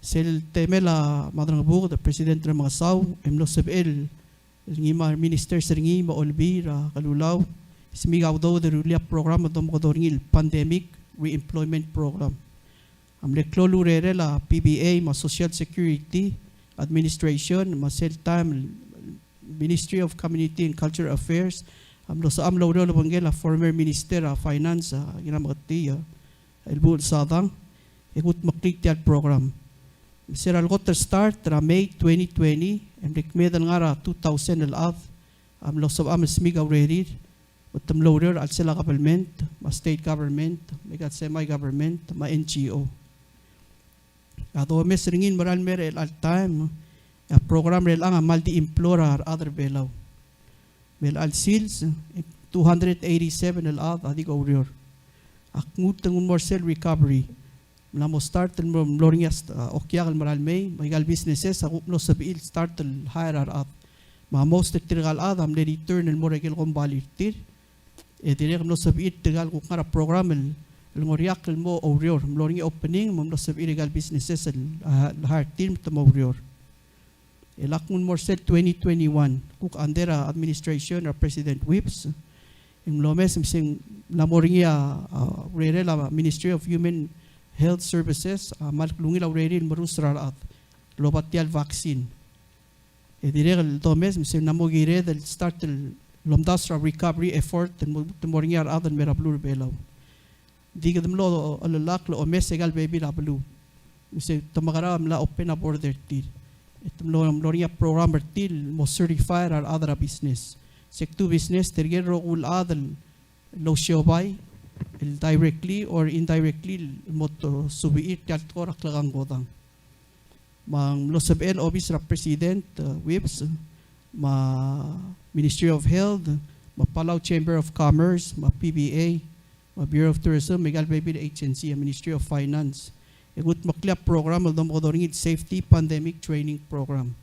Sel temel a Maderangebuked, President Remengesau, e mlo sebechel el ngii me a ministers er ngii me a Olbiil er a Kelulau, smiik a udoud el rullii a program el domekedong er ngii el Pandemic Re-Employment Program. A mle klou el urerel a P B A me a Social Security Administration, me a sel taem el Ministry of Community and Cultural Affairs, a mlo sebecham el oureor el obengkel a former Minister er a Finance, a Ngirameketii, a Elbuchel Sadang, e kudmeklii tia el program. Me se er a lekot el start er a May twenty twenty, e ng kmeed el ngar er a two thousand el chad a mlo sebecham el smiik a urerir, me te mlo oureor er a chelsel a government, me a state government, me aika el semi-government, me a N G O. A domes er ngii el mera el mei er chelecha el taem, e a program er chelechang a kmal di employ er a rechad er a Belau. Me chelecha el sils, two hundred eighty-seven el chad a di koureor. Ak nguu te nguu el mo er sel recovery. Mla mo start el mlo, mlo er ngii a st-, a, okiak el mera el mei, me aika el businesses a kuk mlo sebechir el start el hire a rechad. Me a most er tirka el chad a mle return el mo er aike el kombalii er tir. E dirrek el mlo sebechir tirka el kuk ngar er a program el, el ngoriakl el mo oureor, mlo er ngii a opening, me mlo sebechir aika el businesses el, a, el hire er tir me te mo oureor. E lak nguu el mo er sel twenty twenty-one, kuk under a administration er a President Whipps, e ng mlo omes me se ng mla mo er ngii a, a, urerel a Ministry of Human Health Services a kmal klungel a urerir el merus er a rechad el oba tia el vaccine. E dirrek el domes me se ng mla mo kired el start el omdasu er a recovery effort el mo, mo er ngii a rechad el mei er a beluu er a Belau. Di kede mlo chelellakl el omes aika el bebil er a beluu. Me se te mekerang e mla open a border er tir. E te mlo, mlo er ngii a program er tir el mo certify er a rechad er a business. Se kdu business, tirke el rokui el chad el ousiobai el directly or indirectly el mo sebechir tia el tekoi er a klekangkodang. Me ng mlo sebechel a obis er a President, uh, Whipps, me a Ministry of Health, me a Palau Chamber of Commerce, me a P B A, me a Bureau of Tourism, me aika el bebil el agency, a Ministry of Finance. E kudmeklii a program el domekedong er ngii el Safety Pandemic Training Program.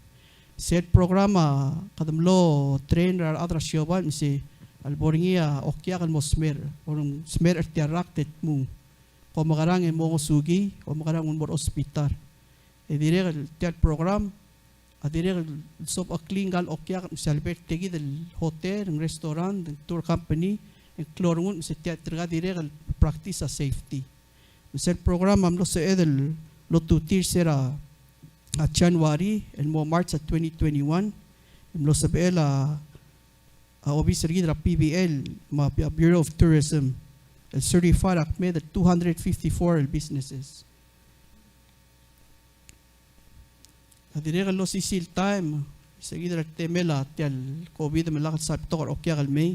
Sel program a kede mlo train er a rechad er a siobai me se a lebo er ngii a okiak el mo smecher, or smecher er tia el rakt e te dmu. Kom mekerang e mo ngosukii, kom mekerang e mo er a hospital. E dirrek el tia el program a dirrek el sobecheklii ngka el okiak me se a lebo er tia kid el hotel, ng restaurant, ng tour company, e ng klou a rengul me se tia tirka dirrek el practice a safety. Me sel program a mlo sebeched el lotutii er se er a, a, January el mo March a twenty twenty-one. E mlo sebechel a, a obis er kid er a P B A me a Bureau of Tourism el certify er a kmeed el two hundred fifty-four el businesses. A dirrek el osisiu el taem, se kid er a temel a tia el COVID me lak el sal betok er a okiak el mei,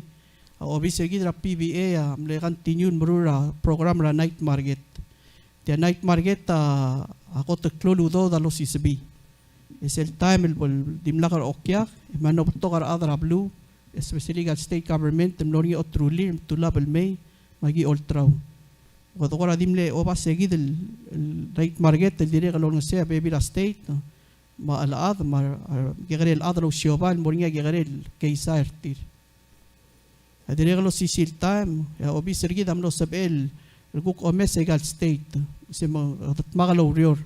a obis er kid er a P B A a mle continue el meruul er a program er a night market. Tia night market a, a kot el klou el udoud a losisebii. E sel taem el bo el dimlak er a okiak, e mla mo betok a rechad er a beluu, especially aika el state government, el mlo er ngii a oterulir me te ulab el mei me aki olterau. Kede kora di mle oba se kid el, el night market el dirrek el olengeseu a bebil er a state, no? Me a chelechad, me a, a kekerei el chad el ousiobai el mo er ngii a kekerei el keizai er tir. A dirrek el osisiu el taem, e a obis er kid a mlo sebechel el kuk omes aika el state, se me kede dmak el oureor.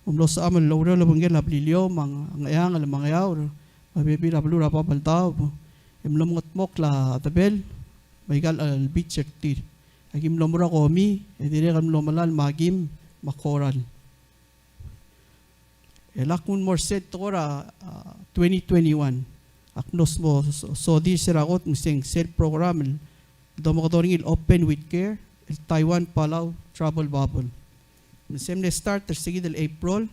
Ng mlo sebecham el oureor el obengkel a Beliliou, me a Ngcheangel, me a Ngeaur, me a bebil er a beluu er a Babeldaob, e mlo mengedmokl a Debel, me aika el beach er tir. Aki mlo meruul a komi, e dirrek el mlo melai el makim, me a koral. E lak nguu el mo er sel tekoi er a, a, twenty twenty-one. Ak mlo so-, so-, sodir er se er a kot me se ng sel program el domekedong er ngii el Open with Care, el Taiwan Palau Travel Bubble. Me se mle start er se kid el April,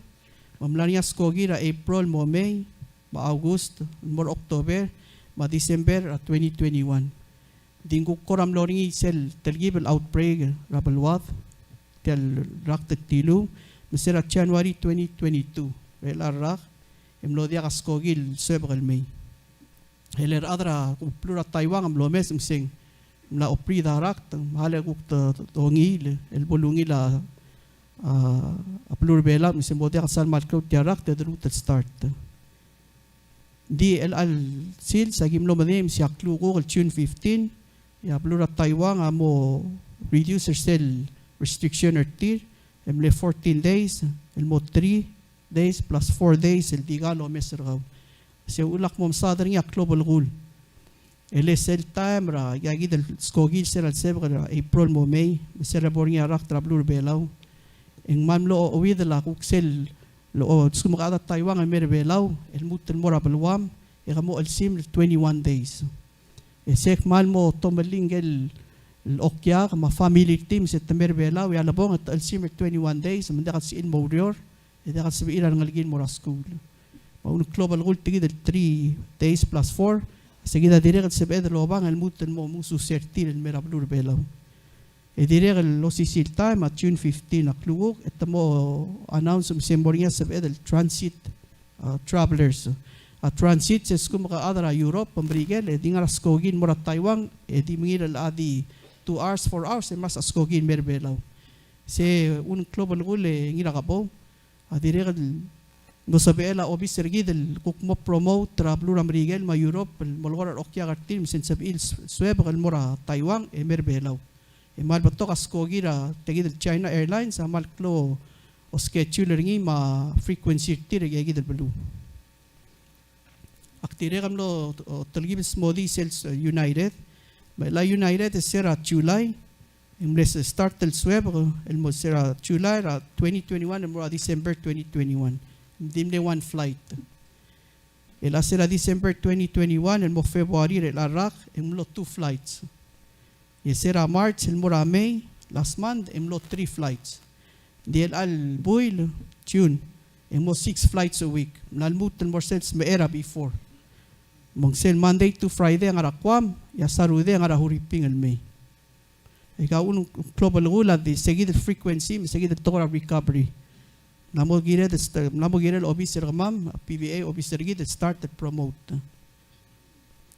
me ng mla er ngii a skoki er a April mo May, me a August, mo er a October, me a December er a twenty twenty-one. Di ng kuk kora mlo er ngii sel telkib el outbreak er a beluad, tia el rakt el tiluu, me se er a January twenty twenty-two, er chelecha el rak, e mlo diak a skoki el suebek el mei. E le rechad er a beluu er a Taiwan a mlo omes me se ng mla obreathe a rakt, me a le kuk te, te, te ongiil, el bo lungil a, a, a beluu er a Belau, me se ng mo diak el sal mal klou tia el rakt, e de lmuut el start. Di chelecha el sils a ki mlo medengei me se a klukuk el June fifteen, e a beluu er a Taiwan a mo reduce er sel restriction er tir, el mle fourteen days, el mo three days plus four days, el di kau el omes er kau. Se uchul ak mo mesaod er ngii a klou a belkul. E le sel taem er a, aika kid el skoki el se er a lsebek er a April mo May, me se er a bo er ngii a rakt er a beluu er a Belau. E ng kmal mlo ouid el a kuk sel, lo, lsekum ke chad er a Taiwan el mei er a Belau, el lmuut el mo er a beluam, e ke mo chelsimer el twenty-one days. E se kmal mo tomellii ngike el okiak, me a family er tir, me se te mei er a Belau, e a lebong e te chelsimer el twenty-one days, me ng diak el sebechir el mo oureor, e diak el sebechir a rengelekir el mo er a skuul. Me a ungil klou a belkul tia kid el three days plus four, se kid a dirrek el sebeched el obang el lmuut el mo omuus er tir el mei er a beluu er a Belau. E dirrek el osisiu el taem a June fifteen a klukuk, e te mo announce me se mo er ngii a sebeched el transit, a, travelers. A transit se lsekum ke chad er a Europe, Merikel, e di ngar er a skoki el mo er a Taiwan, e di mengiil el a di two hours, four hours, e mas a skoki el mei er a Belau. Se ungil klou a belkul e ngii er a kebou. A dirrek el mlo sebechel a obis er kid el kuk mo promote er a beluu er a Merikel me a Europe el mo lekora er a okiak er tir me se ng sebechir el suebek el mo er a Taiwan e mei er a Belau. E kmal betok a skoki er a tia kid el China Airlines a kmal klou a schedule er ngii me a frequency er tir er tia kid el beluu. Dirrek el mlo, o, telkib el smodii sel, e, United. Me a United e se er a July, e ng mle start el suebek el mo se er a July er a twenty twenty-one el mo er a December twenty twenty-one. Ng di mle one flight. E a se er a December twenty twenty-one el mo February er chelecha el rak, e ng mlo two flights. E se er a March el mo er a May, last month, e ng mlo three flights. Ng di chelecha el buil, June, e ng mo six flights a week. Ng mla lmuut el mo er sel smecher er a before. Me ng sel Monday to Friday a ngar er a Guam, e a Saturday a ngar er a Huriping el mei. E kau a klou el belkul a di se kid el frequency, me se kid el tekoi er a recovery. Ng mla mo kired, ng mla mo kired el obis er kemam, a PVA obis er kid el start el promote.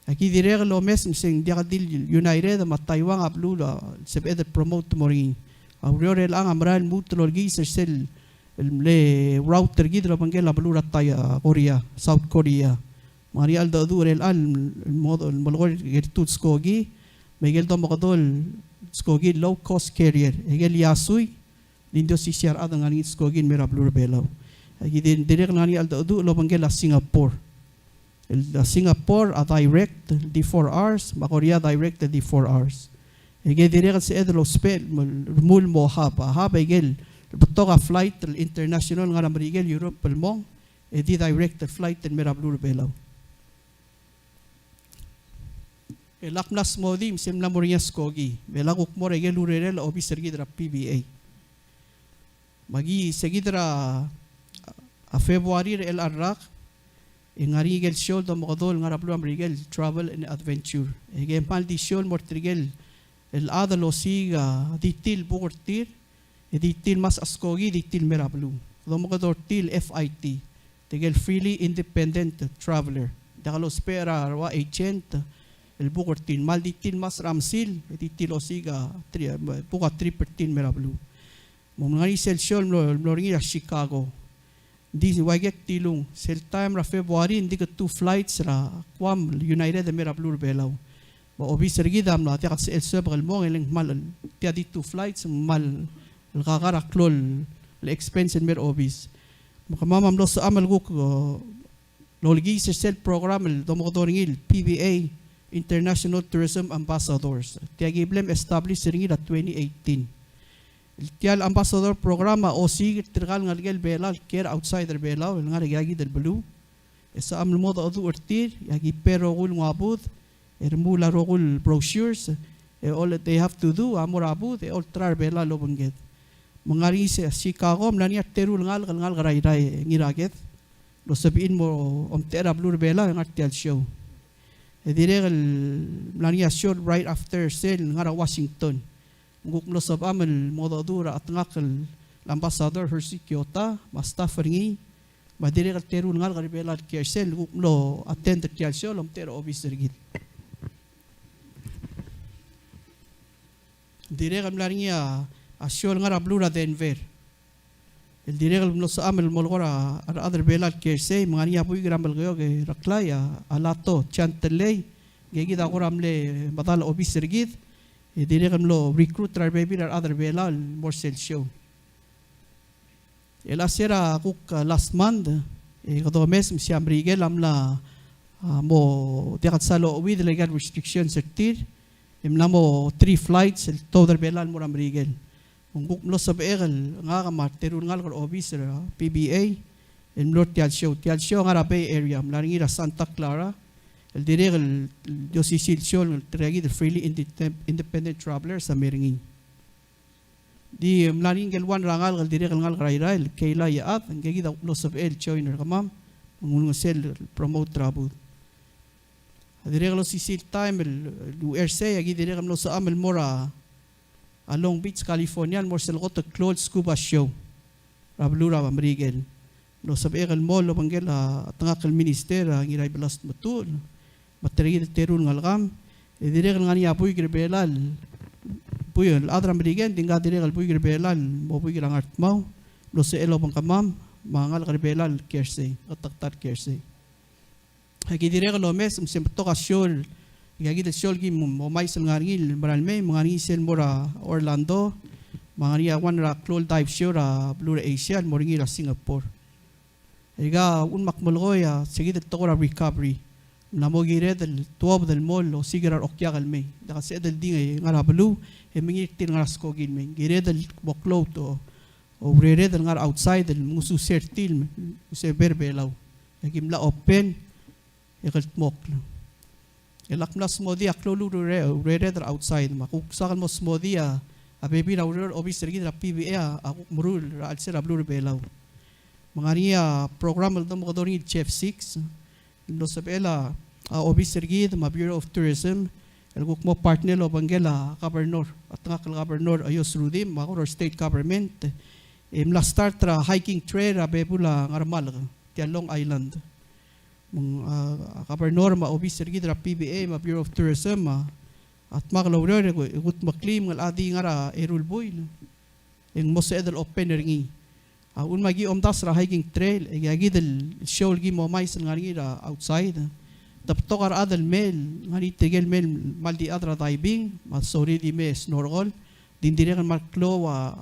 Aki dirrek el omes me se ng diak di el United me a Taiwan a beluu el sebeched el promote el mo er ngii. A ureor er chelechang a merael el lmuut el olkiis er sel, el mle route er kid el obengkel a beluu er a Tai-, a Korea, South Korea. Me ng ngar er ngii a cheldecheduch er chelechang el mo, el melekoi er a ikel two el skoki, me ikel domekedong el skoki el low cost carrier, e ikel Yasui, el di osisiu a rechad el ngar er ngii el skoki el mei er a beluu er a Belau. Aki di, dirrek el ngar er ngii a cheldecheduch el obengkel a Singapore. El, a Singapore a direct el di four hours, me a Korea a direct el di four hours. E ikel dirrek el sebeched el ousbech el mo, el mo hub, a hub a ikel betok a flight el international el ngar er a Merikel, Europe el mong, e di direct el flight el mei er a beluu er a Belau. E lak mla smodii me se mla mo er ngii a skoki, me lak kuk mo er a ikel urerel a obis er kid er a PVA. Me aki se kid er a, a February er chelecha el rak, e ng ngar er ngii ikel show el domekedong el ngar er a beluu er a Merikel, Travel and Adventure. E ikel kmal di show el mo er tirkel chad el osiik a di tir el buk er tir, e di tir el mesa skoki, di tir el mei er a beluu. Domekedong er tir el FIT, tirkel Freely Independent Traveler. Diak lousbech er a rua agent el buk er tir, kmal di tir el mesa er a mesil, e di tir el osiik a tri-, buk a trip er tir el mei er a beluu. Me ng ngar er ngii sel show el mlo, mlo er ngii er a Chicago. Ng di ua ikel tilung, sel taem er a February, ng di ke two flights er a Guam, United el mei er a beluu er a Belau. Me a obis er kid a mla diak el sebechel el suebek el mong, e le ng kmal, tia di two flights, ng kmal el kakar a klou el expense el mei er a obis. Me kemam a mlo sebecham el kuk, o, lolkiis er sel program el domekedong er ngii el PVA International Tourism Ambassadors. Tia ki bla mle establish er ngii er a twenty eighteen. El tia el ambassador program a osiik er tirka el ngelekel Belau el kiei er a outside er Belau el ngar er tia kid el beluu. E sebecham el mo mengedecheduch er tir, e aki prepare a rokui el nguu a booth, e remuul a rokui el brochures, e all that they have to do a mo er a booth, e olterau er a Belau el obengked. Me ng ngar er ngii sel Chicago, mla er ngii a reteru el ngalek, el ngalek er a Irrai, Ngiraked. Mlo sebechir el mo omtechei er a beluu er a Belau e ngar tia el show. E dirrek el mla er ngii a show right after sel ngar er a Washington. Me ng kuk mlo sebecham el mengedecheduch er a chetengakl el Ambassador Hersey Kyota, me a staff er ngii, me a dirrek el teru el ngalek er a Belau el kiei er sel, kuk mlo attend er tia el show el omtechei er a obis er kid. Dirrek el mla er ngii a, a show el ngar er a beluu er a Denver. El dirrek el mlo sebecham el molekoi er a rechad er a Belau el kiei er sei, me ng ngar er ngii a buik er a Melekeok e Reklai a, a Lato Chantelei, ngii kid a kora mle medal a obis er kid, e dirrek el mlo recruit er a rebebil er a rechad er a Belau el mo er sel show. El a se er a kuk, a, last month, e kede omes me se a Merikel a mla, a, mo diak el sal ocheuid el aika el restrictions er tir, e mla mo three flights el tuobed er a Belau el mo er a Merikel. Me ng kuk mlo sebechek el ngak me a reteru el ngalek er a obis er a PVA el mlo er tia el show. Tia el show a ngar er a Bay Area, mla er ngii er a Santa Clara, el dirrek el, el di osisiu el show el tirka kid el Freely Indete-, Independent Travelers a mei er ngii. Di mla er ngii ngike el one er a ngalek el dirrek el ngalek er a Irrai el Keila Iechad, ngike kid a mlo sebechel el join er kemam, me ng ulengeseu el promote er a booth. A dirrek el osisiu el taem el, el uchei er sei, aki dirrek el mlo sebecham el mo er a, a Long Beach, California, el mo er sel kot el klou el scuba show er a beluu er a Merikel. Mlo sebechek el mo el obengkel a chetengakl el minister, a Ngiraibelas Tmetuchl, me tirka kid el teru el ngelekam, e dirrek el ngar er ngii a buik er a Belau, buik el chad er a Merikel, ng di ngka dirrek el buik er a Belau el mo buik er a Ngardmau, mlo sebechel el obengkemam, me a ngalek er a Belau el kiei er sei, a ta el kiei er sei. Aki dirrek el omes, me se ng betok a show, aika kid el show el ki mo, mo omais el ngar er ngii el mera el mei, me ng ngar er ngii sel mo er a Orlando, me ng ngar er ngii a one er a klou el dive show er a beluu er a Asia, el mo er ngii er a Singapore. Aika uchul me ak melekoi a se kid el tekoi er a recovery. Ng mla mo kired el tuobed el mo osiik er a reokiak el mei. Diak el sebeched el di ngar er a beluu e mengiil er tir el ngar er a skoki el mei. Kired el mo klou a, o urered el ngar er a outside el mengususeu er tir el mei, me se bo er a Belau. E aki mla open e kldmokl. E lak mla smodii a klou el ure-, urered er a outside, me a kuk soak el mo smodii a, a bebil er a ureor el obis er kid er a PVA a, a kuk meruul er a chelsel a beluu er a Belau. Me ng ngar er ngii a program el domekedong er ngii el Chef Six, el mlo sebechel a, a obis er kid me a Bureau of Tourism el kuk mo partner el obengkel a governor, a tengakl el governor Eyos Rudimch, me a Koror State Government, e mla start er a hiking trail er a bebul a Ngermalk, tia el Long Island. Me ng, a, a governor me a obis er kid er a PVA me a Bureau of Tourism a, a dmak el oureor e ku-, e kudmeklii me ng locha di ngar er a eru el buil e ng mo sebeched el open er ngii. A uchul me aki omdasu er a hiking trail, e aika kid el show el ki mo omais el ngar er ngii er a outside, te betok a rechad el mei el ngar er ngii, tirke el mei el kmal di chad er a diving, me a sorir di mei e snorkel, di ng dirrek el kmal klou a,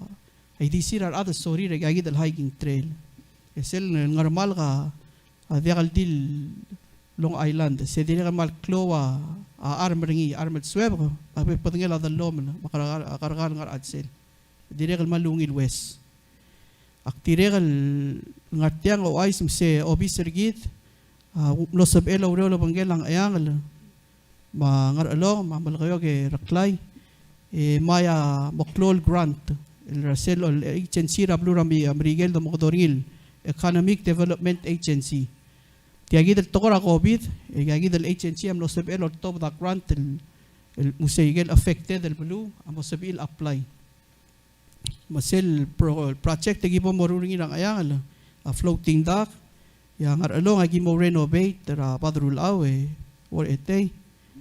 a ildisir a rechad el sorir er aika kid el hiking trail. E sel Ngermalk a, a diak el di el Long Island, se dirrek el kmal klou a, a charm er ngii, charm el suebek, a bo dmedengei a dellomel, me a kerrekar, a kerrekar el ngar er a chelsel. Dirrek el kmal ungil ues. Ak dirrek el ngar tiang el ouchais me se obis er kid a, mlo sebechel a ureor el obengkel a Ngcheangel me a Ngerchelong me a Melekeok e Reklai, e mei a mo klou el grant el er a sel agency er a beluu er a Merikel el domekedong er ngii el Economic Development Agency. Tia kid el tekoi er a COVID, e tia kid el agency a mlo sebechel el oltobed a grant el, el mo sei ikel affected el beluu a mo sebechir el apply. Me sel pro-, project e ki bo moruul er ngii er a Ngcheangel a floating dock, e a Ngerchelong a ki mo renovate er a bad er a ulechau e, or etei.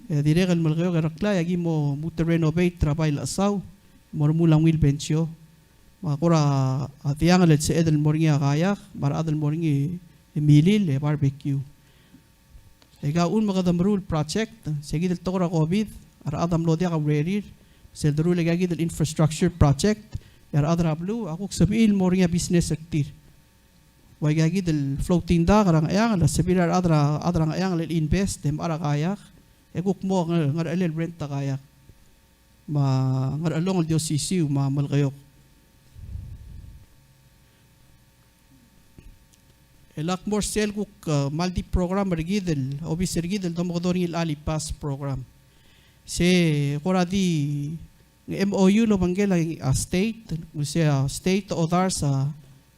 E dirrek el Melekeok e Reklai a ki mo lmuut el renovate er a bai el chesau, mo remuul a ungil bench. Me a kora, a, diangel el sebeched el mo er ngii a kayak, me a rechad el mo er ngii e milil e barbecue. E ka uchul me kede meruul el project, se kid el tekoi er a COVID a rechad a mlo diak a urerir, sel deruul aika kid el infrastructure project, e a rechad er a beluu a kuk sebechir el mo er ngii a business er tir. Ua aika kid el floating dock er a Ngcheangel a sebechir a rechad er a, chad er a Ngcheangel el invest e mechar a kayak, e kuk mo Nge-, Ngerchelong el rent a kayak, me a Ngerchelong el di osisiu me a Melekeok. E lak mo er sel kuk, e, kmal di program er kid el, obis er kid el domekedong er ngii el Alii Pass program. Se kora di MOU el obengkel a, a state, me se a state a odars a,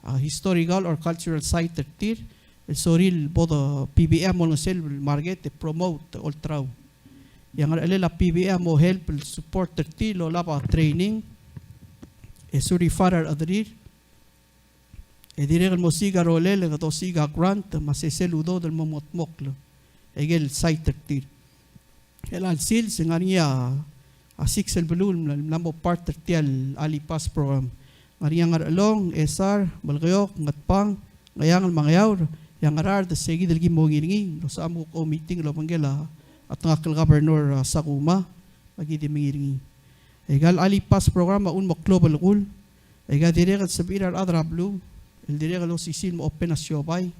a historical or cultural site er tir, el sorir el bo de PVA a mo olengeseu el market e promote olterau. E a ngerchelel a PVA a mo help el support er tir el olab a training, e certify a rechederir, e dirrek el mo osiik a rolel e kede osiik a grant, me a sesei el udoud el mo mengetmokl aike el site er tir. Chelecha el sils e ng ngar er ngii a, a six el beluu el mla, mla mo part er tia el Alii Pass program. Ng ngar er ngii a Ngerchelong, Ngchesar, Melekeok, Ngatpang, Ngcheangel me a Ngeaur, e a Ngaraard, se kid el ki mo ngii er ngii, el osecham kuk oumeeting el obengkel a, a tengakl el governor, a, Sakuma, me aki di mengiil er ngii. Aika el Alii Pass program a uchul me ng klou a belkul, aika dirrek el sebechir a rechad er a beluu el dirrek el osisiu el mo open a siobai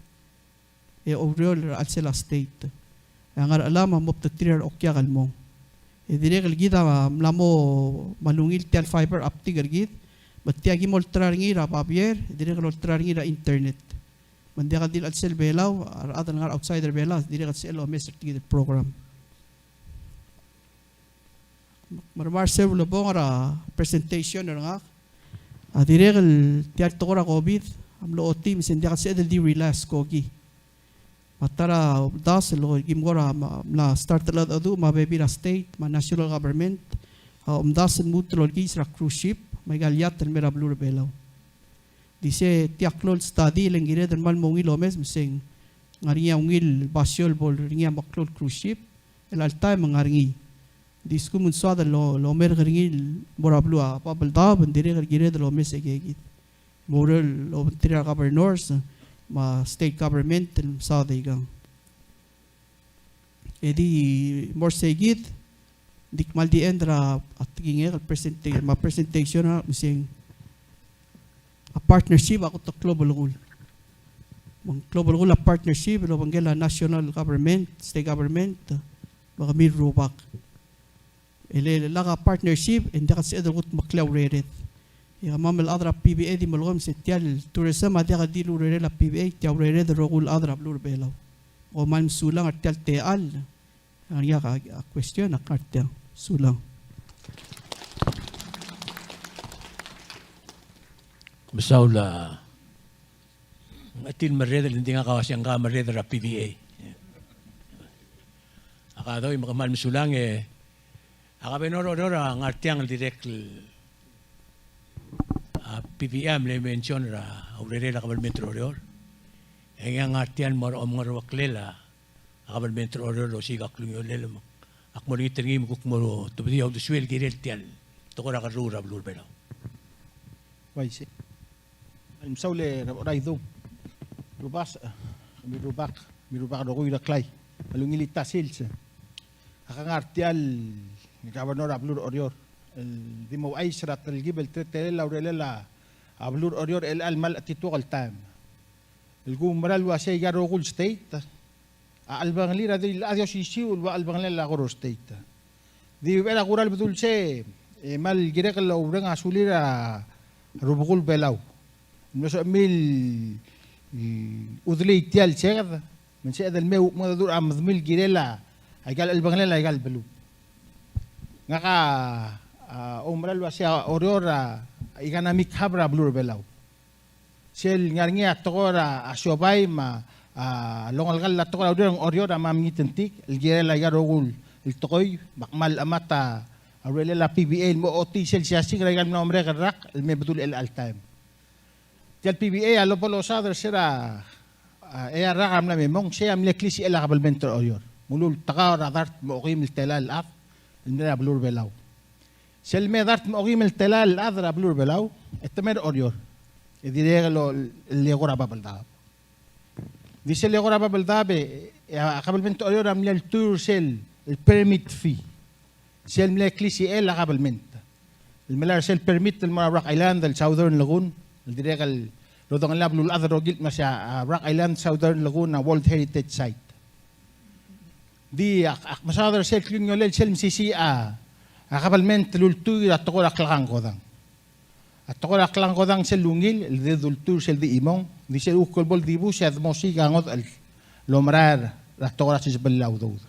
e oureor er a chelsel a state. E a Ngerchelam a mo obengterir a reokiak el mong. E dirrek el kid a mla mo kmal ungil tia el fiber optic er kid, me tia ki mo olterau er ngii er a babier, e dirrek el olterau er ngii er a internet. Me ng diak el di el chelsel Belau, a rechad el ngar er a outside er Belau, dirrek el sebechel el omes er tia kid el program. Me a re Marcel ulebongel er a presentation er ngak. A dirrek el tia el tekoi er a COVID a mlo ochotii me se ng diak el sebeched el di relax skoki. Me a ta er a omdasu el ki mo er a, me a, mla start el cheldecheduch me a bebil er a state me a national government a omdasu el lmuut el olkiis er a cruise ship me aika el yacht el mei er a beluu er a Belau. Di se tia klou el study e le ng kired el kmal mo ungil omes me se ng ngar er ngii a ungil basio el bo er ngii a meklou el cruise ship, el alta e me ng ngar er ngii. Di lsekum ng soad el lo, lomerk er ngii el mo er a beluu a Babeldaob, ng dirrek el kired el omes aike kid. Mo oureor el obengterir a governors me a state government el mesaod aikang. E di mo er sei kid, di kmal di end er a tekingek el presenta-, me a presentation a me se ng a partnership a kot el klou a belkul. Me ng klou belkul a partnership el obengkel a national government, state government, me kemiu el rubak. E le lak a partnership, e ng diak el sebeched el kudmeklii a urered. E kemam el chad er a P V A di melekoi me se tia el tourism a diak di el urerel a P V A, tia urered el rokui el chad er a beluu er a Belau. Kom kmal mesulang er tia el techall. Ngar er ngii a, a question a ngar tiang. Sulang. Mesaul a, ng di merreder, ng di ngak a uase ngka a merreder er a P V A. A kadoi me kmal mesulang e, a governor er Oreor a ngar tiang el dirrek el, a, P V A a mle mention er a urerel a kabelment er Oreor. E ngii a ngar tiang el mo er a omengereklel a a kabelment er Oreor el osiik a klungiolel me ak mo olengit er ngii me kuk mo tobedii a uldesuel el kirel tia el tekoi er a kerruul er a beluu er a Belau. Uaisei. Mesaul e Recheraidung. Rubasech, kemiu el rubak, kemiu el rubak el rokui er a Klai. Me a ungil tia el sils. Ak ngar tia el governor er a beluu er Oreor el di mo ouchais er a telkib el teletelel a urerel a beluu er Oreor er chelecha el mla chetituok el taem. El kumerang el uasei aika el rokui el state a chelebangel er a di, a di osisiu el ua chelebangelel a kora state. Di ua er a kora el bedul sei, e kmal kirek el oureng a sulir a rubekul Belau. Ng mlo sebechemiu el, mm, udelii tia el seked, me ng sebeched el mei me mengedecheduch er a medemiu el kirel a, aika el chelebangelel aika el beluu. Ngak a, a, oumerang el uasei a Oreor a, a economic hub er a beluu er a Belau. Sel ngar er ngii a tekoi er a, a siobai me a, a longelekall a tekoi er a ureor, Oreor a mla mengitengtik el kirel aika el rokui el tekoi, me ak kmal chemat a urerel a P V A el mo ochotii sel siasing er aika el mla mo merek el rak el me bedul er chelecha el taem. Tia el P V A a lebo losaod er se er a, a, e a rak a mla me mong, sei a mle klisichel a kabelment er Oreor. Ng ulultekau er a dart me a okeim el telael el chad el mle er a beluu er a Belau. Sel me dart me a okeim el telael el chad er a beluu er a Belau, e te mei er Oreor. E dirrek el, el eko er a Babeldaob. Di sel eko er a Babeldaob e, e a kabelment er Oreor a mle ultuil er sel, el permit fee. Sel mle klisichel a kabelment el melai er sel permit el mo er a Rock Island el Southern Lagoon, el dirrek el lodengelii a beluulechad el rokir el kmo sei a, a Rock Island Southern Lagoon a World Heritage Site. Di ak, ak mesaod er sel klungiolel sel mesisiich a, a kabelment el ultuil er a tekoi er a klekangkodang. A tekoi er a klekangkodang sel ungil, el di ultuil er sel di chimong, di sel kuk el bo el dibus e a de mo osiik a ngodech el omerael er a tekoi er a sisebellel a udoud.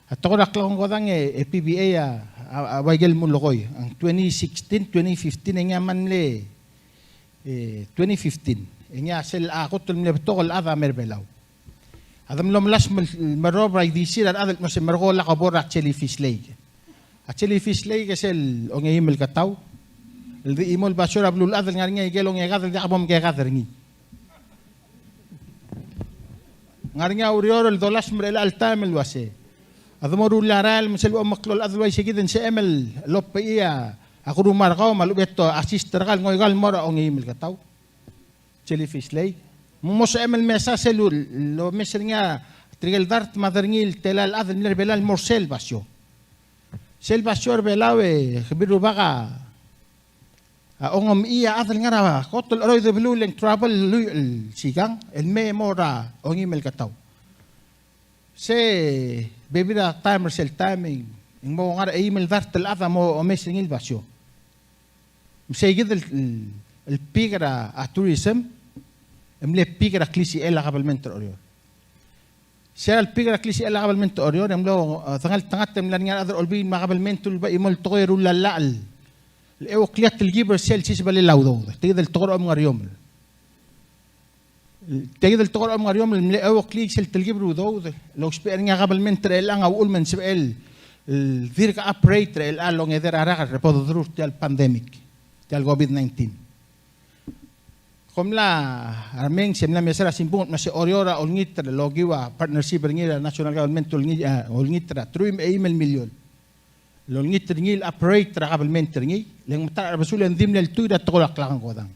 A tekoi er a klekangkodang e, e P V A a, a, a ua ikel mulekoi. Ng twenty sixteen, twenty fifteen, e ngii a mle, e, twenty fifteen. E ngii a sel a kot el mle betok el chad a mei er a Belau. A de mlo melasem el merrob er a idisir a rechad el kmo se merekong e lak bo er a Jellyfish Lake. A Jellyfish Lake e sel ongeim el ketau. El di chimo el basio er a beluulechad el ngar er ngii a ikel ongekad el diak bo mekekad er ngii. Ngar er ngii a ureor el dolasem er chelecha el taem el uase a de mo rullii a rael me sel bo meklou el chad el uaisei kid e ng sebechem el obechii a kuruma er kau me a lechub e te assist er kau el ngoikau el mo er a ongeim el ketau. Jellyfish Lake. Me ng mo sebechem el mesa sel, lomes er ngii a tirke el dart me a de er ngii el telael el chad el mle er a Belau el mo er sel basio. Sel basio er a Belau e kemiu el rubak a, a ongemechii a chad el ngar er a kot el cheroid el beluu el ng travel el lluich el sikang el mei e mo er a ongeim el ketau. Se bebil er a taem er sel taem e ng mo ngar er a eim el dart el chad a mo omes er ngii el basio. Me sei kid el, el, el peak er a, a tourism, e mle peak er a klisichel a kabelment er Oreor. Se er a le peak er a klisichel a kabelment er Oreor, e mlo, e, dengeltengat e mla er ngii a rechad er a Olbiil me a kabelment el uleba chimo el tekoi e rullallach el, el euoklii a telkib er sel sisebellel a udoud. Tia kid el tekoi er a omengereomel. Tia kid el tekoi er a omengereomel el mle euoklii sel telkib er a udoud el ousbech er ngii a kabelment er chelechang a uchul me ng sebechel el, el dirk operate er chelecha el ongedei er a rak el bo doderuul tia el pandemic, tia el COVID nineteen. Kom mla remenges e mla mesa er a simbung el kmo se Oreor a olengit el okiu a partnership er ngii er a national government el olengit, e, olengit er a teruich me a eim el miliol el olengit er ngii el operate er a kabelment er ngii, le ng metacher a besul e ng di mle ultuil er a tekoi er a klekangkodang.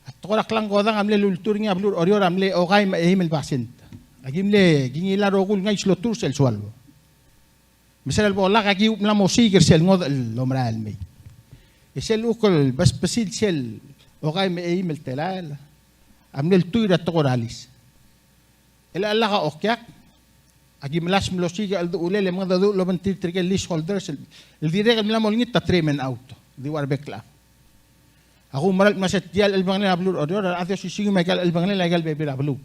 A tekoi er a klekangkodang a mle ultuil er ngii a beluu er Oreor a mle okai me a eim el basent. Aki mle kingilai a rokui el ngais el oltuu er sel sualbo. Me sel bo lak e aki mla mo osiik er sel ngodech el omerael el mei. E sel kuk el besbesil sel okai me a eim el telael a mle ltuil er a tekoi er a lease. E le lak a okiak, aki melasem el osiik a cheldechulel e mengedecheduch el obengterir tirke el leaseholders el, el dirrek el mla mo olengit a three men out, di ua rebek el chad. Ak oumera el kmo se tia el chelebangelel a beluu er Oreor a rechad e osisiu me aika el chelebangelel aika el bebil er a beluu.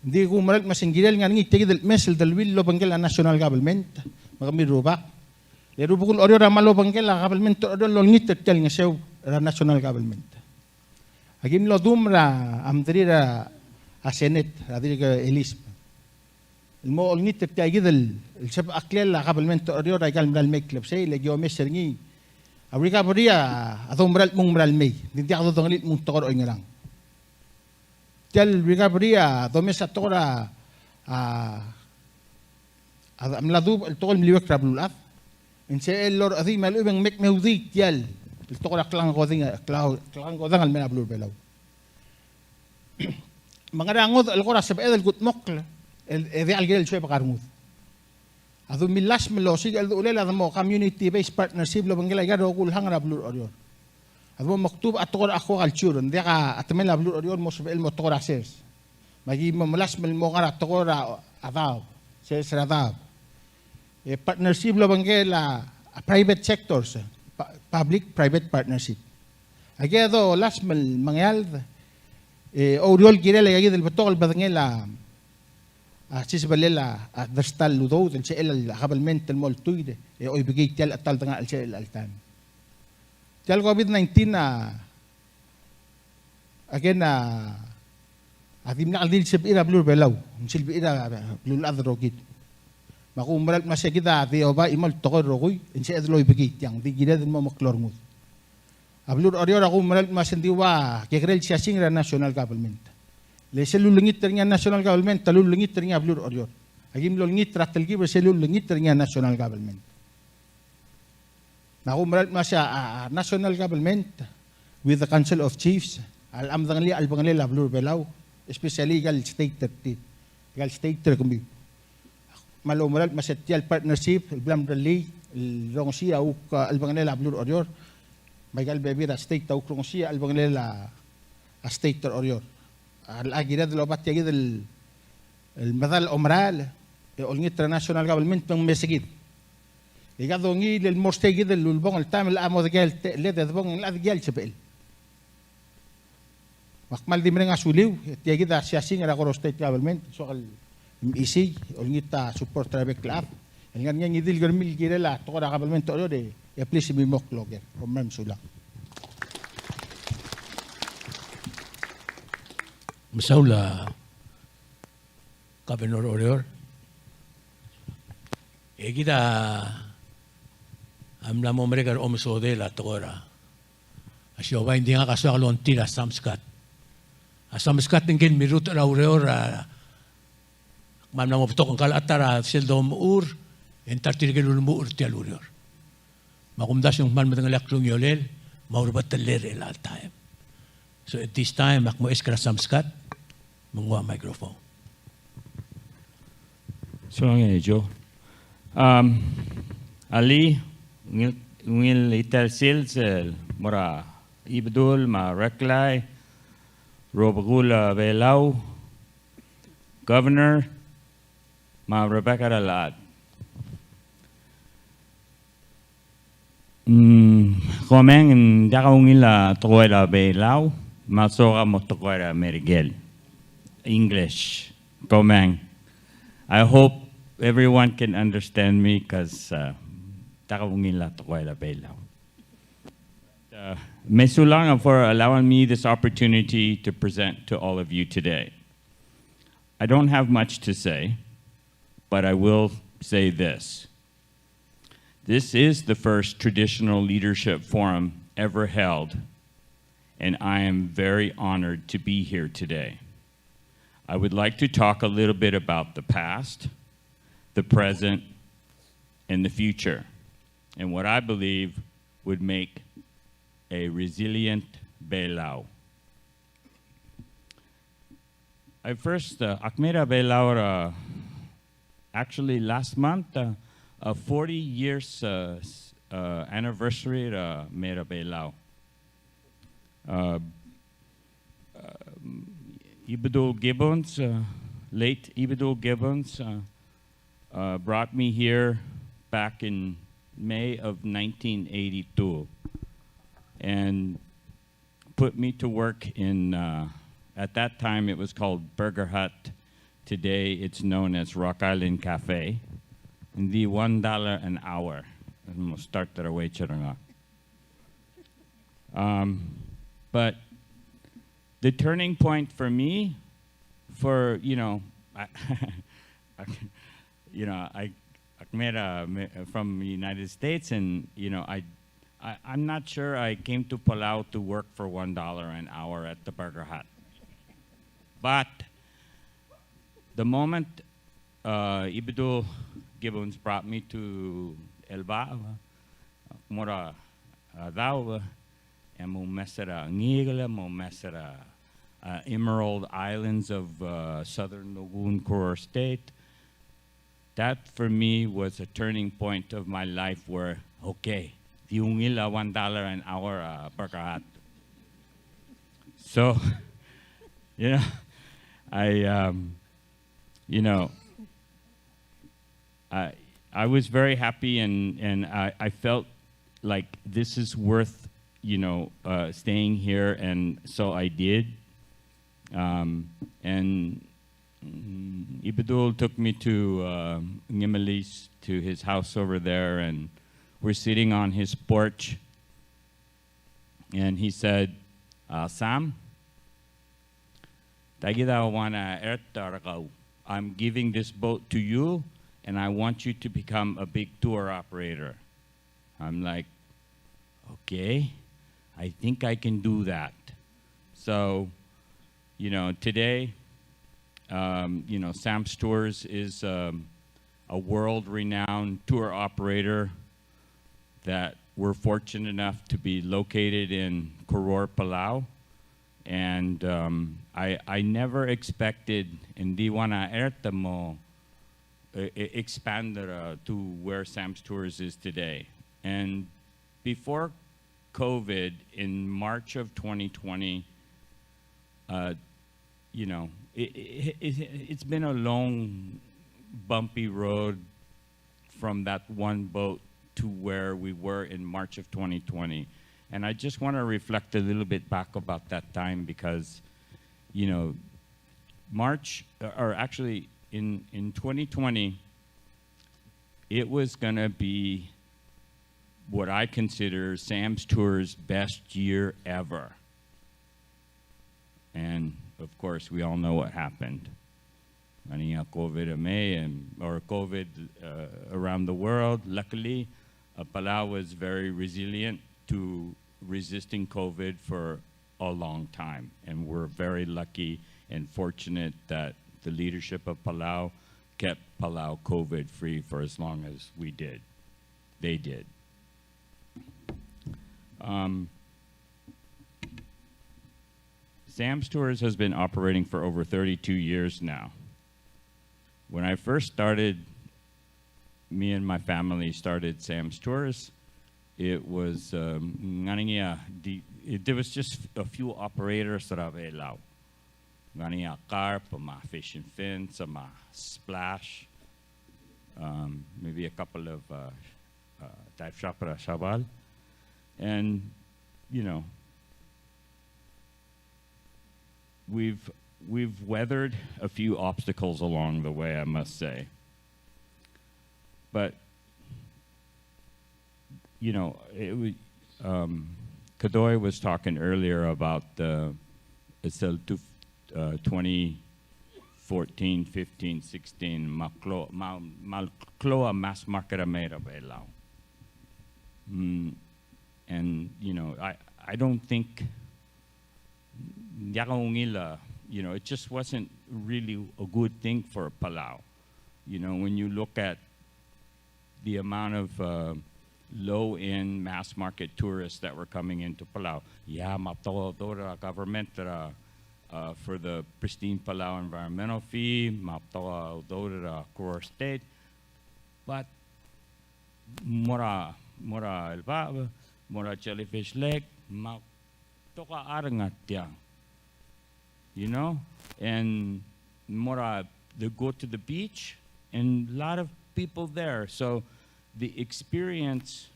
Ng di kuumera el kmo se ng kirel ngar er ngii tia kid el mes el deleuill el obengkel a national government, me kemiu el rubak. Le rubekul Oreor a kmal obengkel a government er Oreor el olengit er tia el ngeseu er a national government. Aki mlo dum er a mderir a Senate, er a dirk Elisp, el mo olengit er tia kid el, el sebechakl a government er Oreor aika el mla el mei el klebesei, le ki omes er ngii. A recovery a, a doumera el kmo ng mera el mei, ng di diak dodengelii el kmo ng tekoi er oingerang. Tia el recovery a domes a tekoi er a, a, a mla dubech el tekoi el mliuekl er a beluulechad. E ng sebechel el orechedii me a lechub e ng mei kmeudii tia el tekoi er a klangkoding, kla-, klangkodang el mei er a beluu er a Belau. Me ngera ngodech el kora sebeched el kudmokl, e, e diak el kirel el suebek a rengud. A du milasem el osiik el cheldechulel a de mo community based partnership el obengkel aika el rokui el hang er a beluu er Oreor. A de mo mekdubech a tekoi er a aquaculture, ng diak a temel a beluu er Oreor el mo sebechel el mo tekoi er a sers. Me aki mo melasem el mo ngar er a tekoi er a daob, sers er a daob. E partnership el obengkel a, a private sectors, pu-, public private partnership. Aki a dolasem el mengeald, e oureor el kirel aika kid el betok el bedengel a a sisebelel a, a dersta el udoud el sel a government el mo ltuil e oibekii tia el chetal dengachel sel chelecha el taem. Tia el COVID nineteen a, again a, a dimlak el di le sebechir a beluu er a Belau, ng silbechir a beluulechad el rokir. Me a kuumera el kmo se kid a di oba chimo el tekoi el rokui, e ng sebeched el oibekii tiang, di kired el mo meklou a rengud. A beluu er Oreor a kuumera el kmo se ng di ua kekerei el siasing er a national government. Le sel ulengit er ngii a national government a lulengit er ngii a beluu er Oreor. Aki mlo olengit er a telkib er sel ulengit er ngii a national government. Me a kuumera el kmo se a, a, a national government with the Council of Chiefs a locha medengelii a chelebangelel a beluu er a Belau, especially aika el state er tir, aika el state er kemiu. Me a loumera el kmo se tia el partnership el bla mrellii el rongesii a kuk, a, chelebangelel a beluu er Oreor, me aika el bebil er a state a kuk rongesii a chelebangelel a, a state er Oreor. A, a kired el oba tia kid el, el medal a omerael e olengit er a national government me ng mesekid. E aika dongiil el mo er sei kid el ulebongel el taem el a mo dikea el techelled e debongel e ng locha dikea el sebechel. Me ak kmal di mereng a suliu, e tia kid a siasing er a Koror State Government, soak el mechisii, olengit a support er a bek el chad. El ngar er ngii a ngii di el kermil el kirel a tekoi er a government er Oreor e, e please mimokl el oker. Kom kmal mesulang. Mesaul a Governor Oreor. E kid a mla mo merek er a omesodel a tekoi er a A siobai, ng di ngak a soak el ongtir a Samskat. A Samskat ngike el mirutech er a ureor a, me ng mla mo betok ngka el chad er a sel domechur, e ng ta er tirke el ulemuchel er tia el ureor. Me a kumdasu e ng kmal medengelii a klungiolel me a urebetelir er chelecha el taem. So at this time, ak mo ask er a Samskat me ng nguu a microphone. Sulang e Joe. Um, alii, ungil, ungil ita el sils el mo er a Ibedul me a Reklai, Rubekul a Belau, Governor, me a Rebecca Ralad. Mm, komeng, ng diak a ungil a tekoi er a Belau, me a soak a mo tekoi er a Merikel. English. Komeng. I hope everyone can understand me 'cause, uh, diak a ungil a tekoi er a Belau. Uh, mesulang for allowing me this opportunity to present to all of you today. I don't have much to say, but I will say this. This is the first traditional leadership forum ever held, and I am very honored to be here today. I would like to talk a little bit about the past, the present, and the future, and what I believe would make a resilient Belau. I first, uh, ak mei er a Belau er a, actually last month, uh, a forty years, uh, s-, uh, anniversary er a mei er a Belau. Uh, uh, Ibedul Gibbons, uh, late Ibedul Gibbons, uh, uh, brought me here back in May of nineteen eighty-two and put me to work in, uh, at that time it was called Burger Hut. Today it's known as Rock Island Cafe. Ng di one dollar an hour. Ng mo start er a wage er ngak. Um, but the turning point for me, for, you know, I, I, you know, I, I made a, from the United States, and, you know, I, I, I'm not sure I came to Palau to work for one dollar an hour at the Burger Hut. But the moment, uh, Ibedul Gibbons brought me to Elba, uh, mo er a, uh, Dau, uh, e mo mes er a ngikel, mo mes er a, uh, Emerald Islands of, uh, Southern Lagoon, Koror State. That for me was a turning point of my life where, okay, di ungil a one dollar an hour, uh, Burger Hut. So, you know, I, um, you know, I, I was very happy, and, and I, I felt like this is worth, you know, uh, staying here, and so I did. Um, and, mm, Ibedul took me to, uh, Ngimelis, to his house over there, and we're sitting on his porch. And he said, uh, "Sam, tia kid a one dollar er kau. I'm giving this boat to you, and I want you to become a big tour operator." I'm like, "Okay, I think I can do that." So, you know, today, um, you know, Sam's Tours is, um, a world-renowned tour operator that we're fortunate enough to be located in Koror, Palau. And, um, I, I never expected, ng di one dollar er te mo, e-, e-, expand, uh, to where Sam's Tours is today. And before COVID, in March of twenty twenty, uh, you know, it, it, it, it's been a long, bumpy road from that one boat to where we were in March of twenty twenty. And I just want to reflect a little bit back about that time because, you know, March, or actually in, in twenty twenty, it was gonna be what I consider Sam's Tour's best year ever. And of course, we all know what happened. Ngar er ngii a COVID a mei, and, or COVID, uh, around the world. Luckily, uh, Palau was very resilient to resisting COVID for a long time. And we're very lucky and fortunate that the leadership of Palau kept Palau COVID free for as long as we did. They did. Um, Sam's Tours has been operating for over thirty-two years now. When I first started, me and my family started Sam's Tours. It was, um, ngar er ngii a di-, it, there was just a few operators er a Belau. Ngar er ngii a Carp, me a Fish and Fins, me a Splash, um, maybe a couple of, uh, uh, dive shop er a Chaval. And, you know, we've, we've weathered a few obstacles along the way, I must say. But, you know, it was, um, Kadoy was talking earlier about the, it's el tu-, uh, twenty fourteen, fifteen, sixteen, me a klo-, me a, me a klou a mass market a mei er a Belau. Mm, and, you know, I, I don't think, diak a ungil a, you know, it just wasn't really a good thing for Palau. You know, when you look at the amount of, uh, low-end mass market tourists that were coming into Palau. Yeah, me a betok a udoud er a government er a, uh, for the Pristine Palau environmental fee, me a betok a udoud er a Koror State. But mo er a, mo er a Elbab, mo er a Jellyfish Lake, me a betok a rechad er tiang. you know, and more, uh, they go to the beach, and a lot of people there. So the experience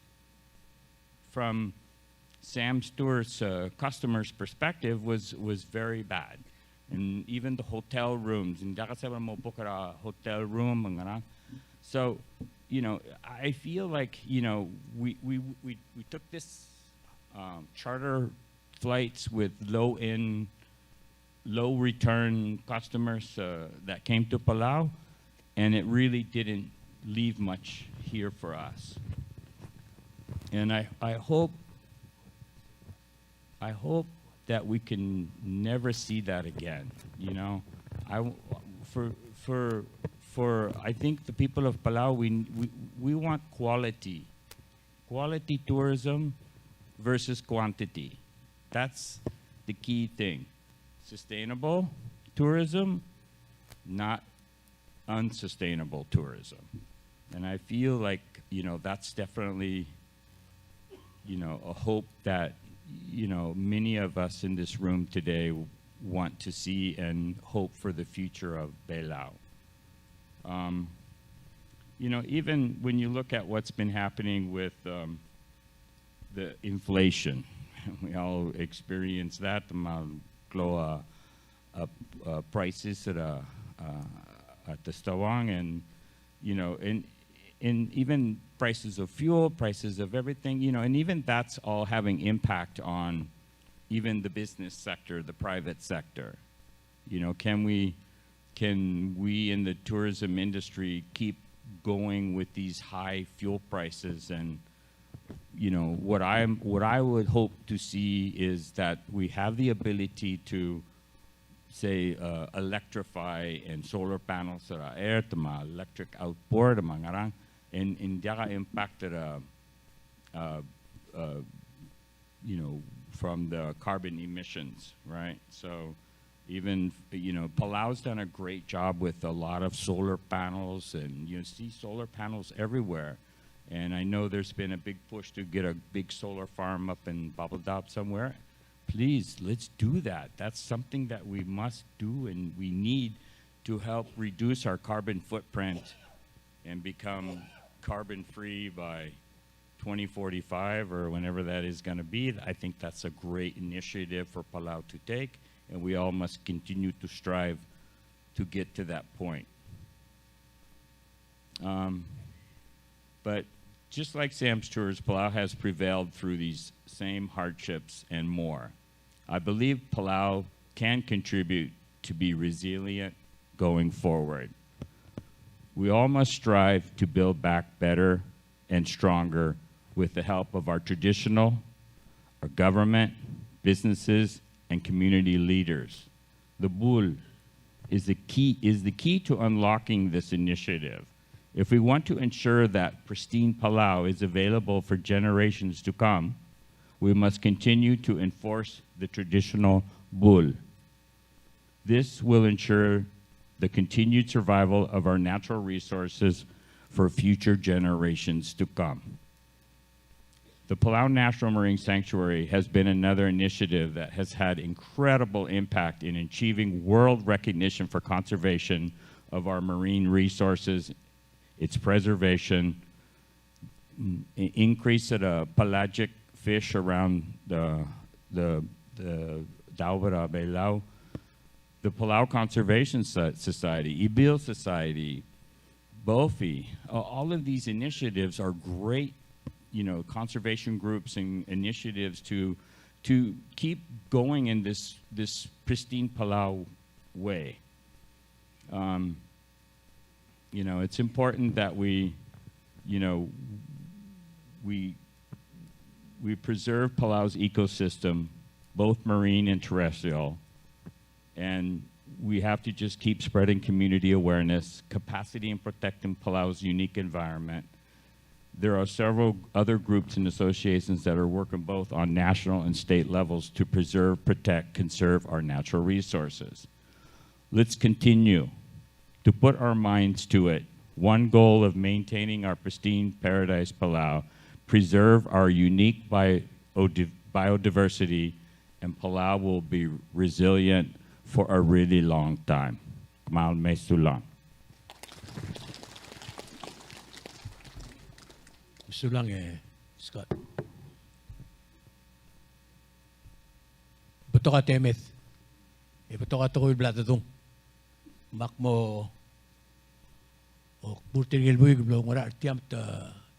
from Sam's Tours, uh, customers' perspective was, was very bad. And even the hotel rooms, and diak a sebechel el mo book er a hotel room, me a ngerang. So, you know, I feel like, you know, we, we, we, we took this, um, charter flights with low-end, low-return customers, uh, that came to Palau, and it really didn't leave much here for us. And I, I hope, I hope that we can never see that again, you know? I w-, for, for, for, I think the people of Palau, we, we, we want quality. Quality tourism versus quantity. That's the key thing. Sustainable tourism, not unsustainable tourism. And I feel like, you know, that's definitely, you know, a hope that, you know, many of us in this room today want to see and hope for the future of Belau. Um, you know, even when you look at what's been happening with, um, the inflation, we all experience that, the amount of, uh, uh, uh, prices at, uh, uh, at the Stawang, and, you know, and, and even prices of fuel, prices of everything, you know, and even that's all having impact on even the business sector, the private sector. You know, can we, can we in the tourism industry keep going with these high fuel prices? And, you know, what I'm, what I would hope to see is that we have the ability to, say, uh, electrify and solar panels er a air, te mo electric outboard, me a ngerang, and, and diak a impact er a, uh, uh, you know, from the carbon emissions, right? So even, you know, Palau's done a great job with a lot of solar panels, and you see solar panels everywhere. And I know there's been a big push to get a big solar farm up in Babeldaob somewhere. Please, let's do that. That's something that we must do and we need to help reduce our carbon footprint and become carbon free by twenty forty-five or whenever that is gonna be. I think that's a great initiative for Palau to take, and we all must continue to strive to get to that point. Um, but just like Sam's Tours, Palau has prevailed through these same hardships and more. I believe Palau can contribute to be resilient going forward. We all must strive to build back better and stronger with the help of our traditional, our government, businesses, and community leaders. The bul is the key, is the key to unlocking this initiative. If we want to ensure that pristine Palau is available for generations to come, we must continue to enforce the traditional bul. This will ensure the continued survival of our natural resources for future generations to come. The Palau National Marine Sanctuary has been another initiative that has had incredible impact in achieving world recognition for conservation of our marine resources, its preservation, m-, i-, increase of the pelagic fish around the, the, the Daubra Belau, the Palau Conservation So-, Society, Ibil Society, BOFI, a-, all of these initiatives are great, you know, conservation groups and initiatives to, to keep going in this, this pristine Palau way. Um, you know, it's important that we, you know, we, we preserve Palau's ecosystem, both marine and terrestrial, and we have to just keep spreading community awareness, capacity in protecting Palau's unique environment. There are several other groups and associations that are working both on national and state levels to preserve, protect, conserve our natural resources. Let's continue to put our minds to it. One goal of maintaining our pristine paradise, Palau, preserve our unique bio-, biodiversity, and Palau will be resilient for a really long time. Kmal mesulang. Mesulang e Scott. Betok a temed. E betok a tekoi el bla dedung. Me ak mo kmo er tirke el buik el blo ngar er tiang, te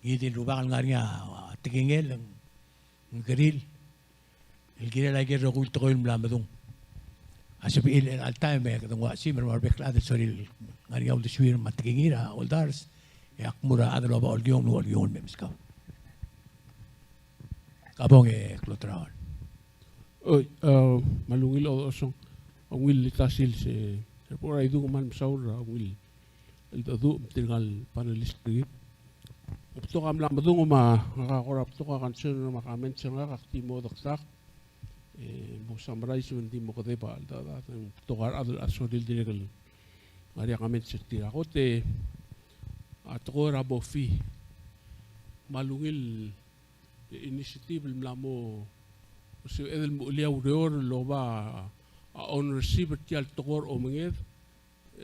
ngii di el rubak el ngar er ngii a tekingel, ng kerir el kirel aike el rokui el tekoi el mla medung. A sebechir el chelecha el taem e kede nguu a chesimer me a rebek el chad el sorir el ngar er ngii a uldesuir me a tekingir a oldars, e ak mo er a chad el oba olkiong, me olkiong el me meskau. Kabong e klou a raol. Oi, a, me a ungil chodechosong, a ungil el ta sils e, er a bo er a idung me a mesaul er a ungil el cheldecheduch me tirka el panelist er kid. Betok a mla medung me a, ngak a kora betok a concern me a comments er ngak, ak di mo dekdak. E, mo summarize me ng di mo kedeb a cheldecheduch, betok a rechad el sorir el dirrek el ngar er ngii a comments er tir. A kot e, a tekoi er a BOFI. Me a ungil initiative el mla mo, se el mo uchelii a ureor el oba a ownership er tia el tekoi er a omenged,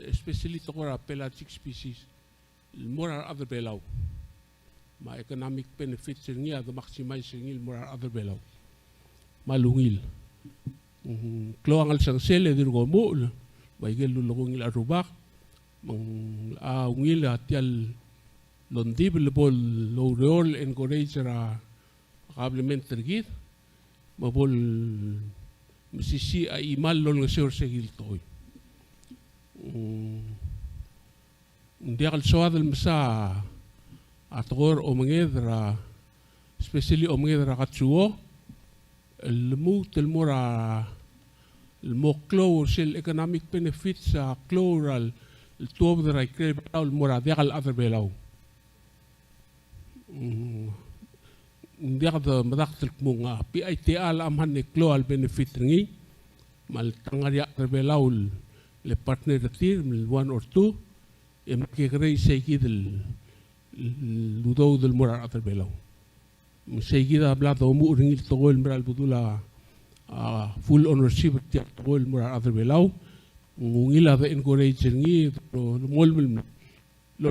especially tekoi er a pelagic species, el mo er a rechad er a Belau. Me a economic benefits er ngii a de maximize er ngii el mo er a rechad er a Belau. Me a ungil. Mm, klou a ngelsengsel e dirk omuchel, me aike el lulekoi er ngii a rubak, me ng locha ungil a tia el ongdibel el bo loureor el encourage er a kabelment er kid, me bo lemesisiich a chimal el olengeseu er se kid el tekoi. Mm, Ng diak el soad el mesa a tekoi er a omenged er a, especially omenged er a katsuo, el lmuut el mo er a, el mo klou er sel economic benefits a klou er a, el tuobed er a ikrel Belau el mo er a diak el chad er Belau. Mm, ng diak de medakt el kmo ng a PITA a locha mle klou a le benefit er ngii, me a le tang ngar er ngii a chad er Belau el partner er tir, el one or two, e mekekerei sei kid el, el udoud el mo er a rechad er Belau. Me sei kid a bla domuchel er ngii el tekoi el mera el bedul a, a full ownership er tia el tekoi el mo er a rechad er Belau. Ng ungil a de encourage er ngii, lo, lo, lo, lo,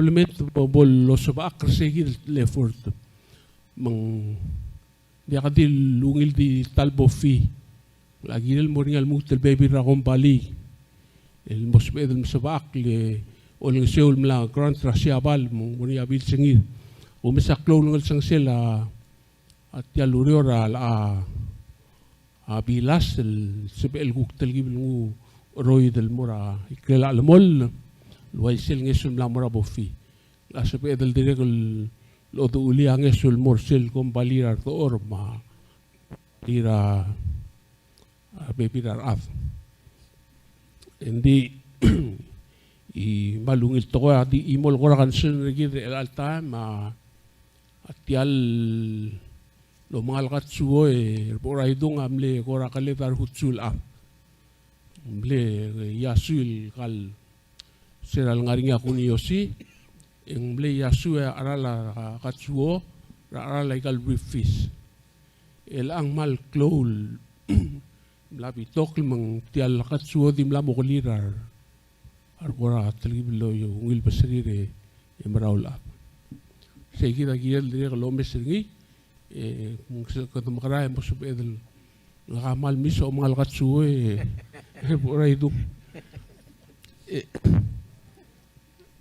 lo, bo, bo losebechakl er sei kid el effort. Me ng diak di el ungil di ta el BOFI. A kirel el mo er ngii a lmuut el bebil er a kombalii el mo sebeched el mesebechakl e olengeseu el mla grant er a Siabal, mo, mo er ngii a bilsengir. Omes a klou el ngelsengsel a, a tia el ureor a, a, a bilas el sebechel kuk telkib el nguu cheroid el mo er a ikrel a chelemoll, el uaisei el ngeso el mla mo er a BOFI. A sebeched el dirrek el oduchulii a ngeso el mo er sel kombalii er a Rdechor me a, er a, a bebil er a rechad. Engdi, e me a ungil tekoi a di chimo el kora concern er kid er chelecha el taem a, a tia el omengal katsuo e er a bo er a idung a mle kora keled a rehutsu el chad. Mle, e, iasu el kal, se er a lengar er ngii a Kuniyoshi, e ng mle iasu a cheral a katsuo er a cheral aika el reef fish. E locha ng kmal klou el mla bitokl me ng tia el katsuo a di mla mo kelir a re, a rekora telkib el ungil beserir e, e merael el chad. Sei kid a kirel dirrek el omes er ngii, e, ng se kede mekerang e mo sebeched el, ngak a kmal miss a omengal katsuo e, e bo er a idung. E,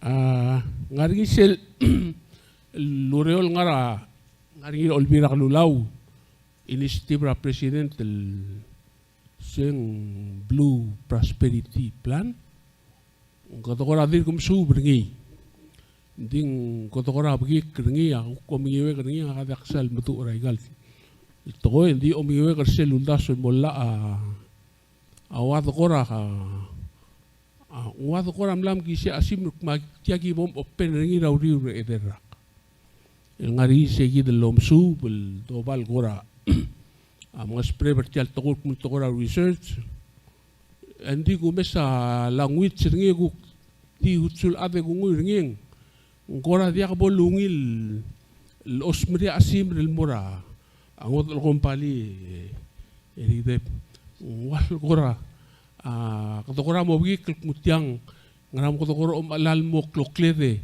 a, ngar er ngii sel, el ureor el ngar er a, ngar er ngii er a Olbiil er a Kelulau, initiative er a President el se ng Blue Prosperity Plan. Ng kede kora dirk mesuub er ngii. Ng di ng kede kora bekikl er ngii, a kuk omengiuekl er ngii, ngak a diak sal meduch er aika el tekoi, ng di omengiuekl er sel uldasu el mo llach a, a ua de kora, a, a ua de kora mla mekisii a simer el kmo tia ki bo mopen er ngii er a uriul er a edei el rak. El ngar er ngii sei kid el omesuub el doba el kora, a, mengespreb er tia el tekoi el kmo ng tekoi er a research. Engdi kumes a language er ngii e kuk di hutsu el chad e kunguiu er ngii, ng kora diak bo lungil el osmerii a chesimer el mo er a ngodech el kombalii, e, er a ideb. Ng ua el kora, A, kede kora mo bekikl el kmo tiang, ngera me kede kora omechell el mo klokled e,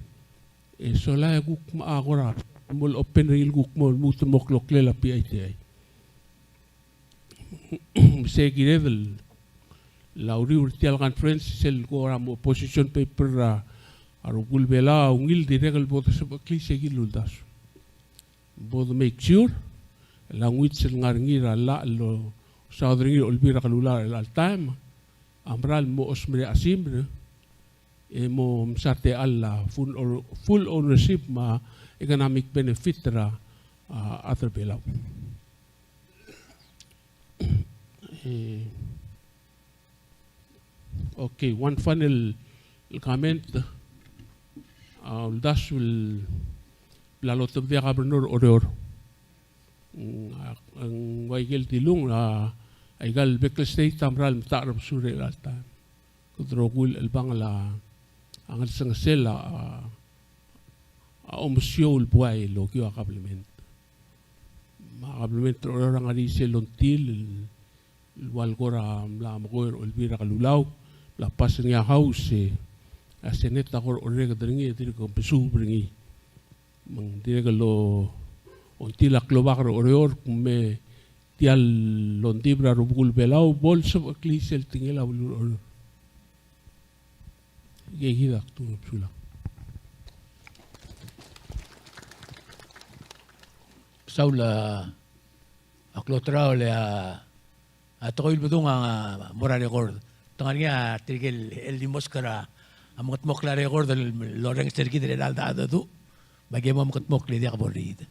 e sola e kuk mo a kora mo open er ngii el kuk mo lmuut el mo kloklel a P I T I. Me se kired el, el uriul er tia el conference, sel kora mo position paper er a, a rubekul Belau a ungil dirrek el bo de sebechekl se kid el uldasu. Bo de make sure el language el ngar er ngii er a llach el losaod er ngii er a Olbiil er a Kelulau er chelecha el taem a mera el mo chosmerii a chesimer e mo mesa techall a full, full ownership me a economic benefit er a, a, chad er a Belau. E, okay, one final comment. A uldasu el bla lotebedii a governor er Oreor. Mm, a, ng ua ikel dilung, a, aika el bek el state a mera el metacher er a besul er chelecha el taem. Kede rokui el chelebangel a ngelsengesel a, a omesiou el buai el okiu a kabelment. Me a kabelment er Oreor a ngar er ngii sel longtil el, el ua el kora mla mekoi er a Olbiil er a Kelulau, mla pass er ngii a House, e a Senate a kora orreked er ngii e dirk mesuub er ngii. Me ng dirrek el ongtil a klobak er Oreor, kmo tia el ongdibel er a rubekul Belau, bo lsebechekl sel tekingel a beluu er Oreor. Ikei kid a kdu, mesulang. Saul a kloteraol e a A tekoi el bedung a mo er a record. Te ngar er ngii a tirke el di mosk er a mengetmokl a record el lorrenges er kid er chelecha el dedu. Me aki mo mengetmokl e diak bo leriid.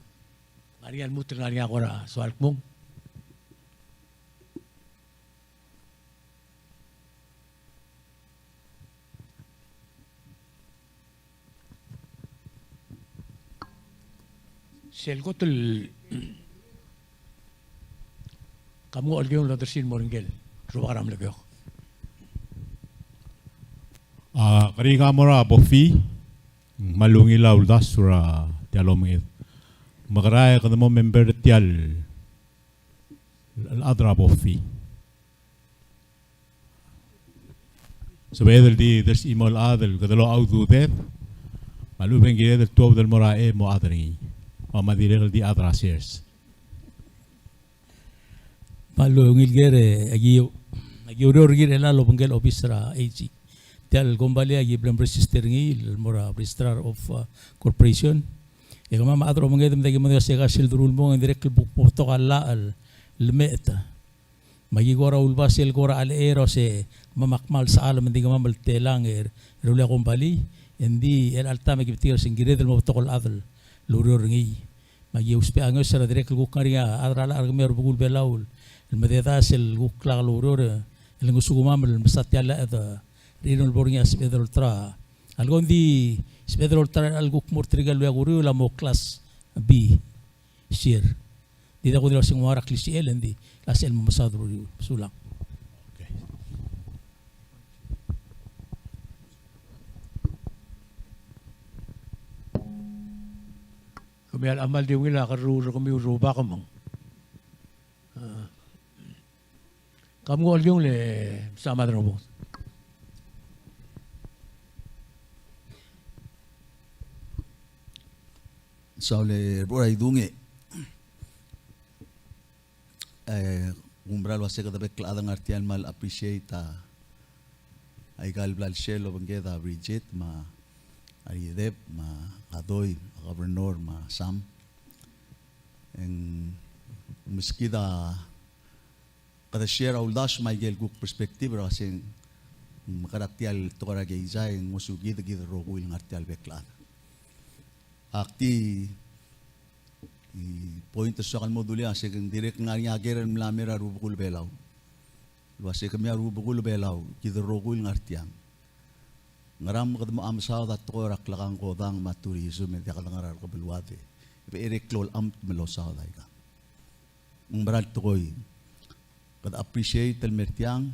Ngar er ngii a lmuut el ngar er ngii a kora soal kmung. Sel kot el ka mngu a olkiung el odersii el mo er ngike el rubak er a Melekeok. A, kerik a mo er a Bofi, me a ungil a uldasu er tia el omenged. Mekera e kede mo member er tia el chad er a Bofi. Sebeched el di dersii mo el chad el kede locha ududed, me a lechub e ng kired el tuobed el mo er a e mo chad er ngii. Me a dirrek el di chad er a sers. Me a ungil ker e aki, aki oureor er ngii er chelecha el obengkel obis er a A G. Tia el kombalii aki bla mregister er ngii el mo er a Registrar of, uh, Corporation. E kemam a chad er a omenged me aki mo diak se ka sel deruul el mong e ng dirrek el bo kmo betok a llach el lemechet. Me aki kora uleba sel kora chelechang er a se kemam a kmal sechal me ng di kemam el telang er a rullii a kombalii, e ng di chelecha el taem e ki betik er a se ng kired el mo betok el chad el oureor er ngii. Me aki ousbech a ngeso er a dirrek el kuk ngar er ngii a chad er a llach er kemiu a rubekul Belau el mededaes el kuk lak loureor el ngosukemam el mesa tia el llach er a rirellii el bo er ngii a sebeched el olterau. A leko ng di sebeched el olterau el kuk mo er tirke el ua kuk uriul a mo class B. Sir. Di diak kudengei el uasei ng ua ngera klisichel, e ng di a sel mo mesaod er a uriul. Mesulang. Okay. Kemiu a kmal di ungil a kerruul er kemiu el rubak me ng, a, Ka mngu a olkiung le msa mad er a obenged. Saul e bo er a idung e, e, kumerang el uase kede bek el chad el ngar tia el kmal appreciate a, aika el bla lshare el obengked a Bridget me a Rideb me a Kadoi, a Governor me a Sam. E ng meskid a kede share a uldasu me aike el kuk perspective er a uase ng mekera tia el tekoi er a keizai e ng ngosukid kid el rokui el ngar tia el bek el chad. Ak di point el soak el mo dulii a se ng dirrek el ngar er ngii a ker el mla mei er a rubekul Belau el uase kemiu a rubekul Belau kid el rokui el ngar tiang. Ngera me kede mo mesaod a tekoi er a klekangkodang me a tourism e diak de ngar er a rekebeluad e becherei a klou el chemt me losaod aika. Ng mera el tekoi. Kede appreciate el mer tiang,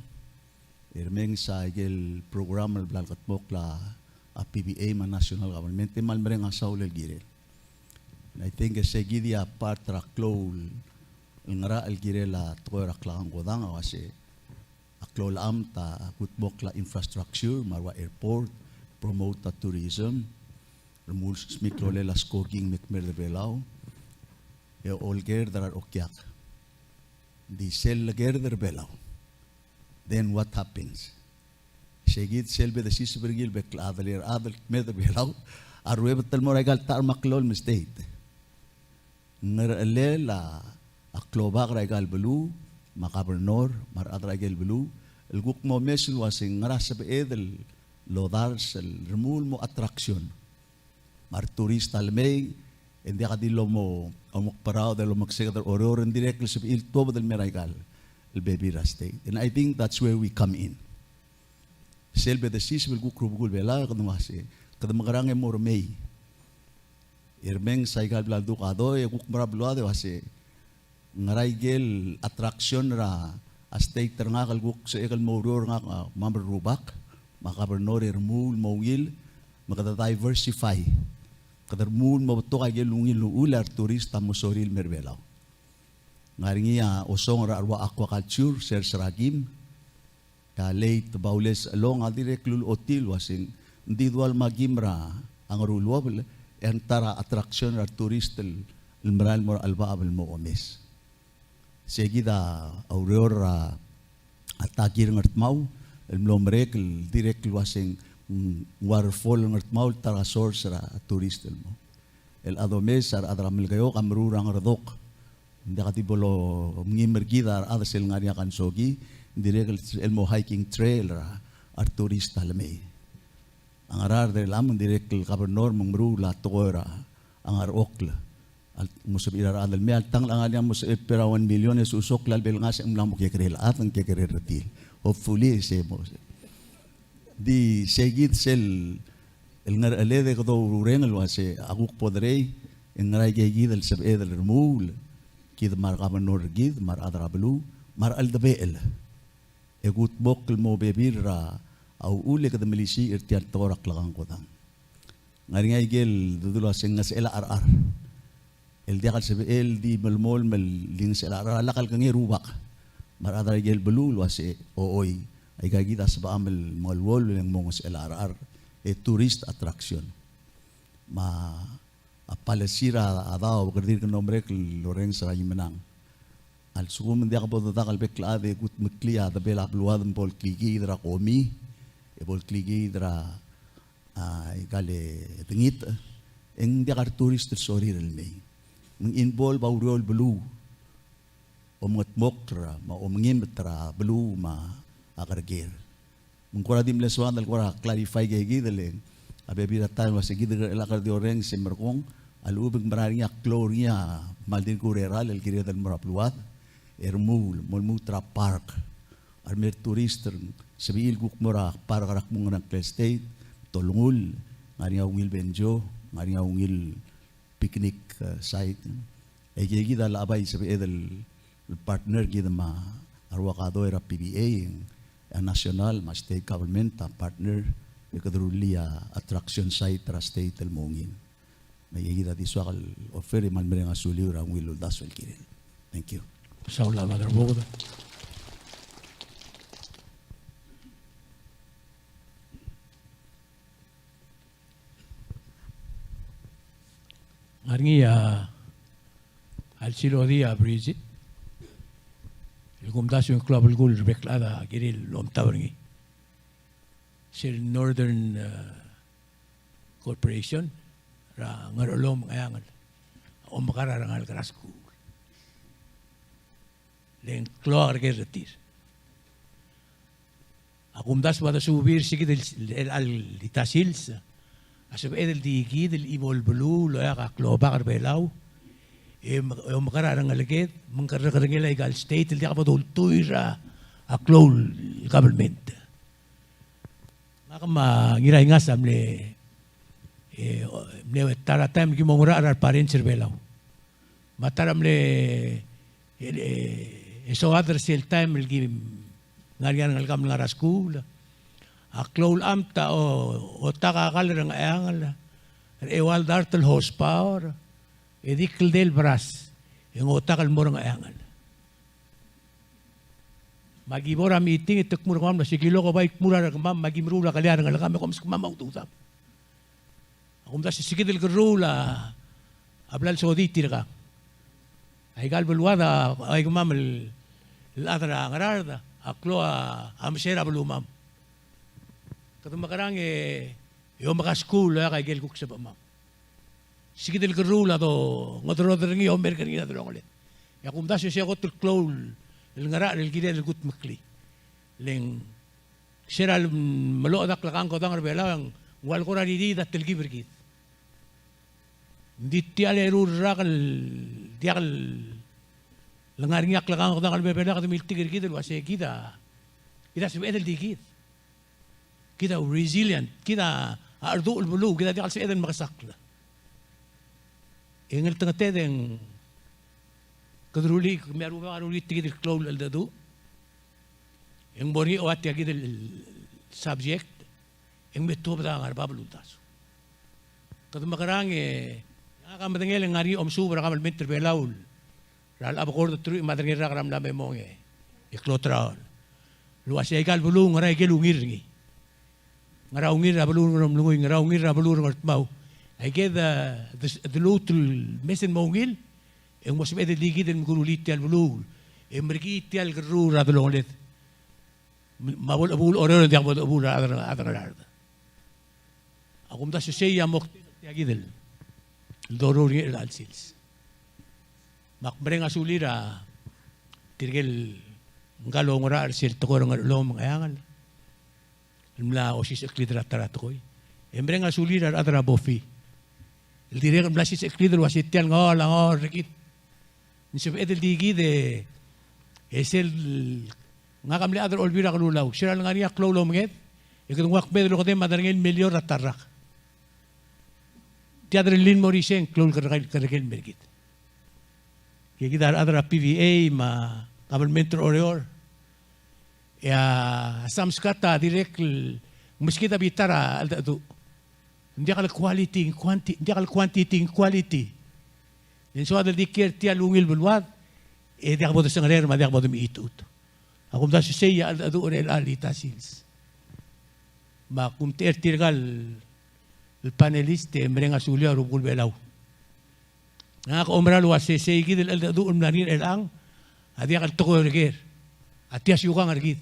e remenges a ikel program el bla lekedmokl a P B A me a national government, e kmal mereng a saul el kirel. And I think e se kid a part er a klou el ngerachel el kirel a tekoi er a klekangkodang, a uase a klou el amt a kudmokl a infrastructure, me a ua airport, promote a tourism, remuul smiklolel a skoki me kmeed er a Belau, e olkerd er a reokiak. Di sel lekerd er a Belau. Then what happens? Sei kid sel bo desiseb er ngii el bek el chad el, chad el kmeed er a Belau a ruebet el mo er aika el ta er a meklou el state. Ngerchelel a klobak er aika el beluu, me a governor, me a rechad er aike el beluu, el kuk mo omes el uasei ngera sebeched el odars el remuul el mo attraction. Me a returist a lemei, e ng diak di lomo, omekberaod e lomeksek er a Oreor, e ng dirrek el sebechir el tuobed el mei er aika el bebil er a state. And I think that's where we come in. Sel bo desiseb el kuk rubekul Belau, kede uasei, kede mekerang e mo remei. E remenges aika el bla leduk a doi, e kuk mera el beluad e uasei, ngera aike el attraction er a state er ngak el kuk sebechek el mo oureor er ngak, a, me a rubak, me a governor e remuul el mo ungil, me kede diversify. Kede remuul el mo betok aike el ungil el uchul a returist a mo sorir el mei er a Belau. Ngar er ngii a osong er a rua aquaculture, sers er a kim, e a late Baules Chelong a dirrek el ulechotii el uasei ng di dual me a kim er a Ngeruluobel, e ng ta er a attraction er a returist el, el merael el mo er a chelebacheb el mo omes. Sei kid a ureor er a, a takir er a Ngardmau, el mlo merek el dirrek el uasei ng, ng waterfall er a Ngardmau el ta er a source er a tourist el mo. El chad omes a rechad er a Melekeok a meruul er a Ngerdok. Ng diak di bo lomengim er kid a rechad sel ngar er ngii a kansoki, ng dirrek el, el mo hiking trail er a, a returist a lemei. A Ngaraard er chelechang, ng dirrek el governor me ng meruul a tekoi er a Ngarchokl. A lmo sebechir a rechad el mei, a ltang el ngar er ngii a mo sebechir el one million, e sosokl a lebel ngasech e ng mla mo kekerei el chad, ng kekerei er tir. Hopefully, e se mo. Di sei kid sel, el ngercheled e kede oureng el uasei, a kuk bo derei, e ng ngera aike kid el sebeched el remuul, kid me a re governor er kid, me a rechad er a beluu, me a recheldebechel. E kudmokl el mo bebil er a uchul e kede melisiich er tia el tekoi er a klekangkodang. Ngar er ngii aike el dedu el uasei ng ngesechel a cherechar. El diak el sebechel di melemolem el di ngesechel a cherechar, a lak el kengei a rubak. Me a rechad er aike el beluu el uasei, ochoi, aika kid a sebecham el mengeluolu e ng mo ngesechel a cherechar, e tourist attraction. Me a policy er a daob, kede dirk mlo merek el orrenges er a chimenang. A lsekum ng diak bo dedak el bek el chad e kudmeklii a debel a beluad me bo le klikiid er a komi, e bo le klikiid er a, a, aika el dengit, e ng diak a returist el sorir el mei. Me ng involve a ureor el beluu, omengedmokl er a, me a omengimet er a beluu me a kereker. Me ng kora di mle soad el kora clarify aike kid el, a bebil er a taem el uasei kid el chelecha el di orrenges e merekong, a lechub e ng mera er ngii a klou er ngii a kmal di kureral el kired el mo er a beluad, e remuul, mo lmuut er a park. A remei el tourist er, sebechir el kuk mo er a park er a kmo ngerang el state, Tolngull, ngar er ngii a ungil benjo, ngar er ngii a ungil picnic, eh, site. E aike kid a locha bai sebeched el partner kid me a rua kadoi er a P B A, a national me a state government a partner, e kede rullii a attraction site er a state el mo ungil. Me aike kid a di soak el offer e kmal mereng a suliu er a ungil uldasu el kirel. Thank you. Saul a Mother Board. Ngar er ngii a, a lsilodii a Bridget el kumdasu e ng klou a belkul er a bek el chad a kirel el omtab er ngii. Sel Northern, eh, Corporation er a Ngerchelong me a Ngcheangel a omekar a rengalek er a skuul. Le ng klou a kerker er tir. A kumdasu me a de subir se kid el, el, el di ta sils a sebeched el di kid el chimo el beluu el oeak a klobak er a Belau, e, e omekar a rengeleked, me ng kerrekerengel aika el state el diak bo doltuil er a, a klou el government. Ngak me a Ngiraingas a mle, e, mle ta er a taem el ki mo oungerachel er a re parents er a Belau. Me a ta er a mle, e, e, e soad er sel taem el ki ngar er ngii a rengelekam el ngar er a skuul, a klou el amt a o, otak a kall er a Ngcheangel er a eua el dart el horsepower, e di kldei el beras, e ng otak el mo er a Ngcheangel. Me aki bo er a meeting e te kmu er kemam el uase ki leko bai kmu er a rengmam me aki meruul a kelei a rengelekam e kom meskemam a udoudam. A kumdasu e se kid el kerruul a bla lsodii tirkang. Aika el beluad a, aikemam el chad er a Ngaraard a klou a mesa er a belumam. Kede mekerang e omekaskuul el oeak aike el kuk sebechemam. Se kid el kerruul a dongederoder er ngii e omerk er ngii er a delongeled. E a kumdasu e se kot el klou el ngerachel el kired el kutmeklii. Le ng se er a lemelochedakl a klekangkodang er Belau e ng ua le kora ririid a telkib er kid. Ng di tia el eru el rak el diak el ngar er ngii a klekangkodang el Belau e kede miltik er kid el uase kid a, kid a sebeched el di kid. Kid a resilient, kid a cherduch el beluu, kid a diak el sebeched el mekesakl. E ngeltengeted e ng kede rullii, kemiu a rubak a rullii tia kid el klou el cheldecheduch. E ng mo er ngii a ua tia kid el subject, e ng me tuobed a ngar er bab el uldasu. Kede mekerang e, ngak a medengei el ngar er ngii a omesuub er a kabelment er Belau er a lechub e kora teruich me a tang el rak er a mla me mong e klou a traol. El uase aika el beluu ngera aike el ungil er ngii. Ngera ungil er a beluu er a Ngeremlengui, ngera ungil er a beluu er a Ngardmau. Aike de, de, de lmuut el mes el mo ungil, e ng mo sebeched el di kid el mekerulii tia el beluu, e merekii tia el kerruul er a delongeled. Me a bo lechebuul Oreor e ng diak bo lechebuul a rechad er a Ngaraard. A kumdasu e sei a moktek er tia kid el doruul er ngii er chelecha el sils. Me ak mereng a sulir a tirke el ngka el oungerachel er sel tekoi er a Ngerchelong me a Ngcheangel el mla osisecheklid er a ta er a tekoi. E mereng a sulir a rechad er a BOFI el dirrek el mla sisecheklid el uase tia el ngaol a ngaol er kid. Ng sebeched el di kid e, e sel ngak a mle chad er a Olbiil er a Kelulau, se er a lengar er ngii a klou el omenged, e kede nguu a kmeed el okedei me a derengel el miliol er a ta el rak. Tia derellii el mo er isei e ng klou el kerrekeil, kerrekeil el mer kid. Kid a rechad er a PVA me a kabelment er Oreor. E a Samscat a dirrek el meskid a bita er a cheldecheduch. Ng diak el quality, quanti-, ng diak el quantity, quality. E ng soad el di kiei er tia el ungil beluad, e diak bo desengerenger me a diak bo demechitechut. A kumdasu e sei a cheldecheduch er chelecha el sils. Me a kumtechei er tirka el panelist e mereng a suliu a rubekul Belau. Ngak a oumera el uase sei kid el cheldecheduch el mla er ngii er chelechang a diak el tekoi er ker. A tia siukang er kid.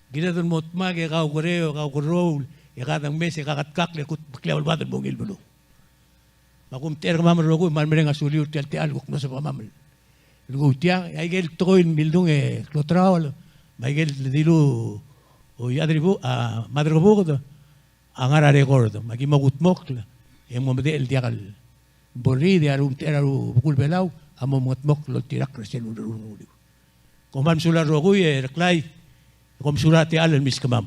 Kired el mo dmak e kaukereu, e kaukeroul, e kadengmes, e kaketkakl, e kutmeklii a beluad el mo ungil beluu. Me a kumtechei er kemam el rokui, me a mereng a suliu er tia el techall el kuk mlo sebechemam el nguu tiang, e aike el tekoi el mildung e klou a traol, me aike el dilu a Iechadribuch, a Maderekebuked, a ngar er a record, me aki mo kutmokl, e mo medechel diak el bo er ngii, e a rechad er a rubekul Belau a mo mengetmokl el oltirakl er sel ureor el uliu. Kom kmal mesulang el rokui, e Reklai, kom mesulang er a techall el milskemam.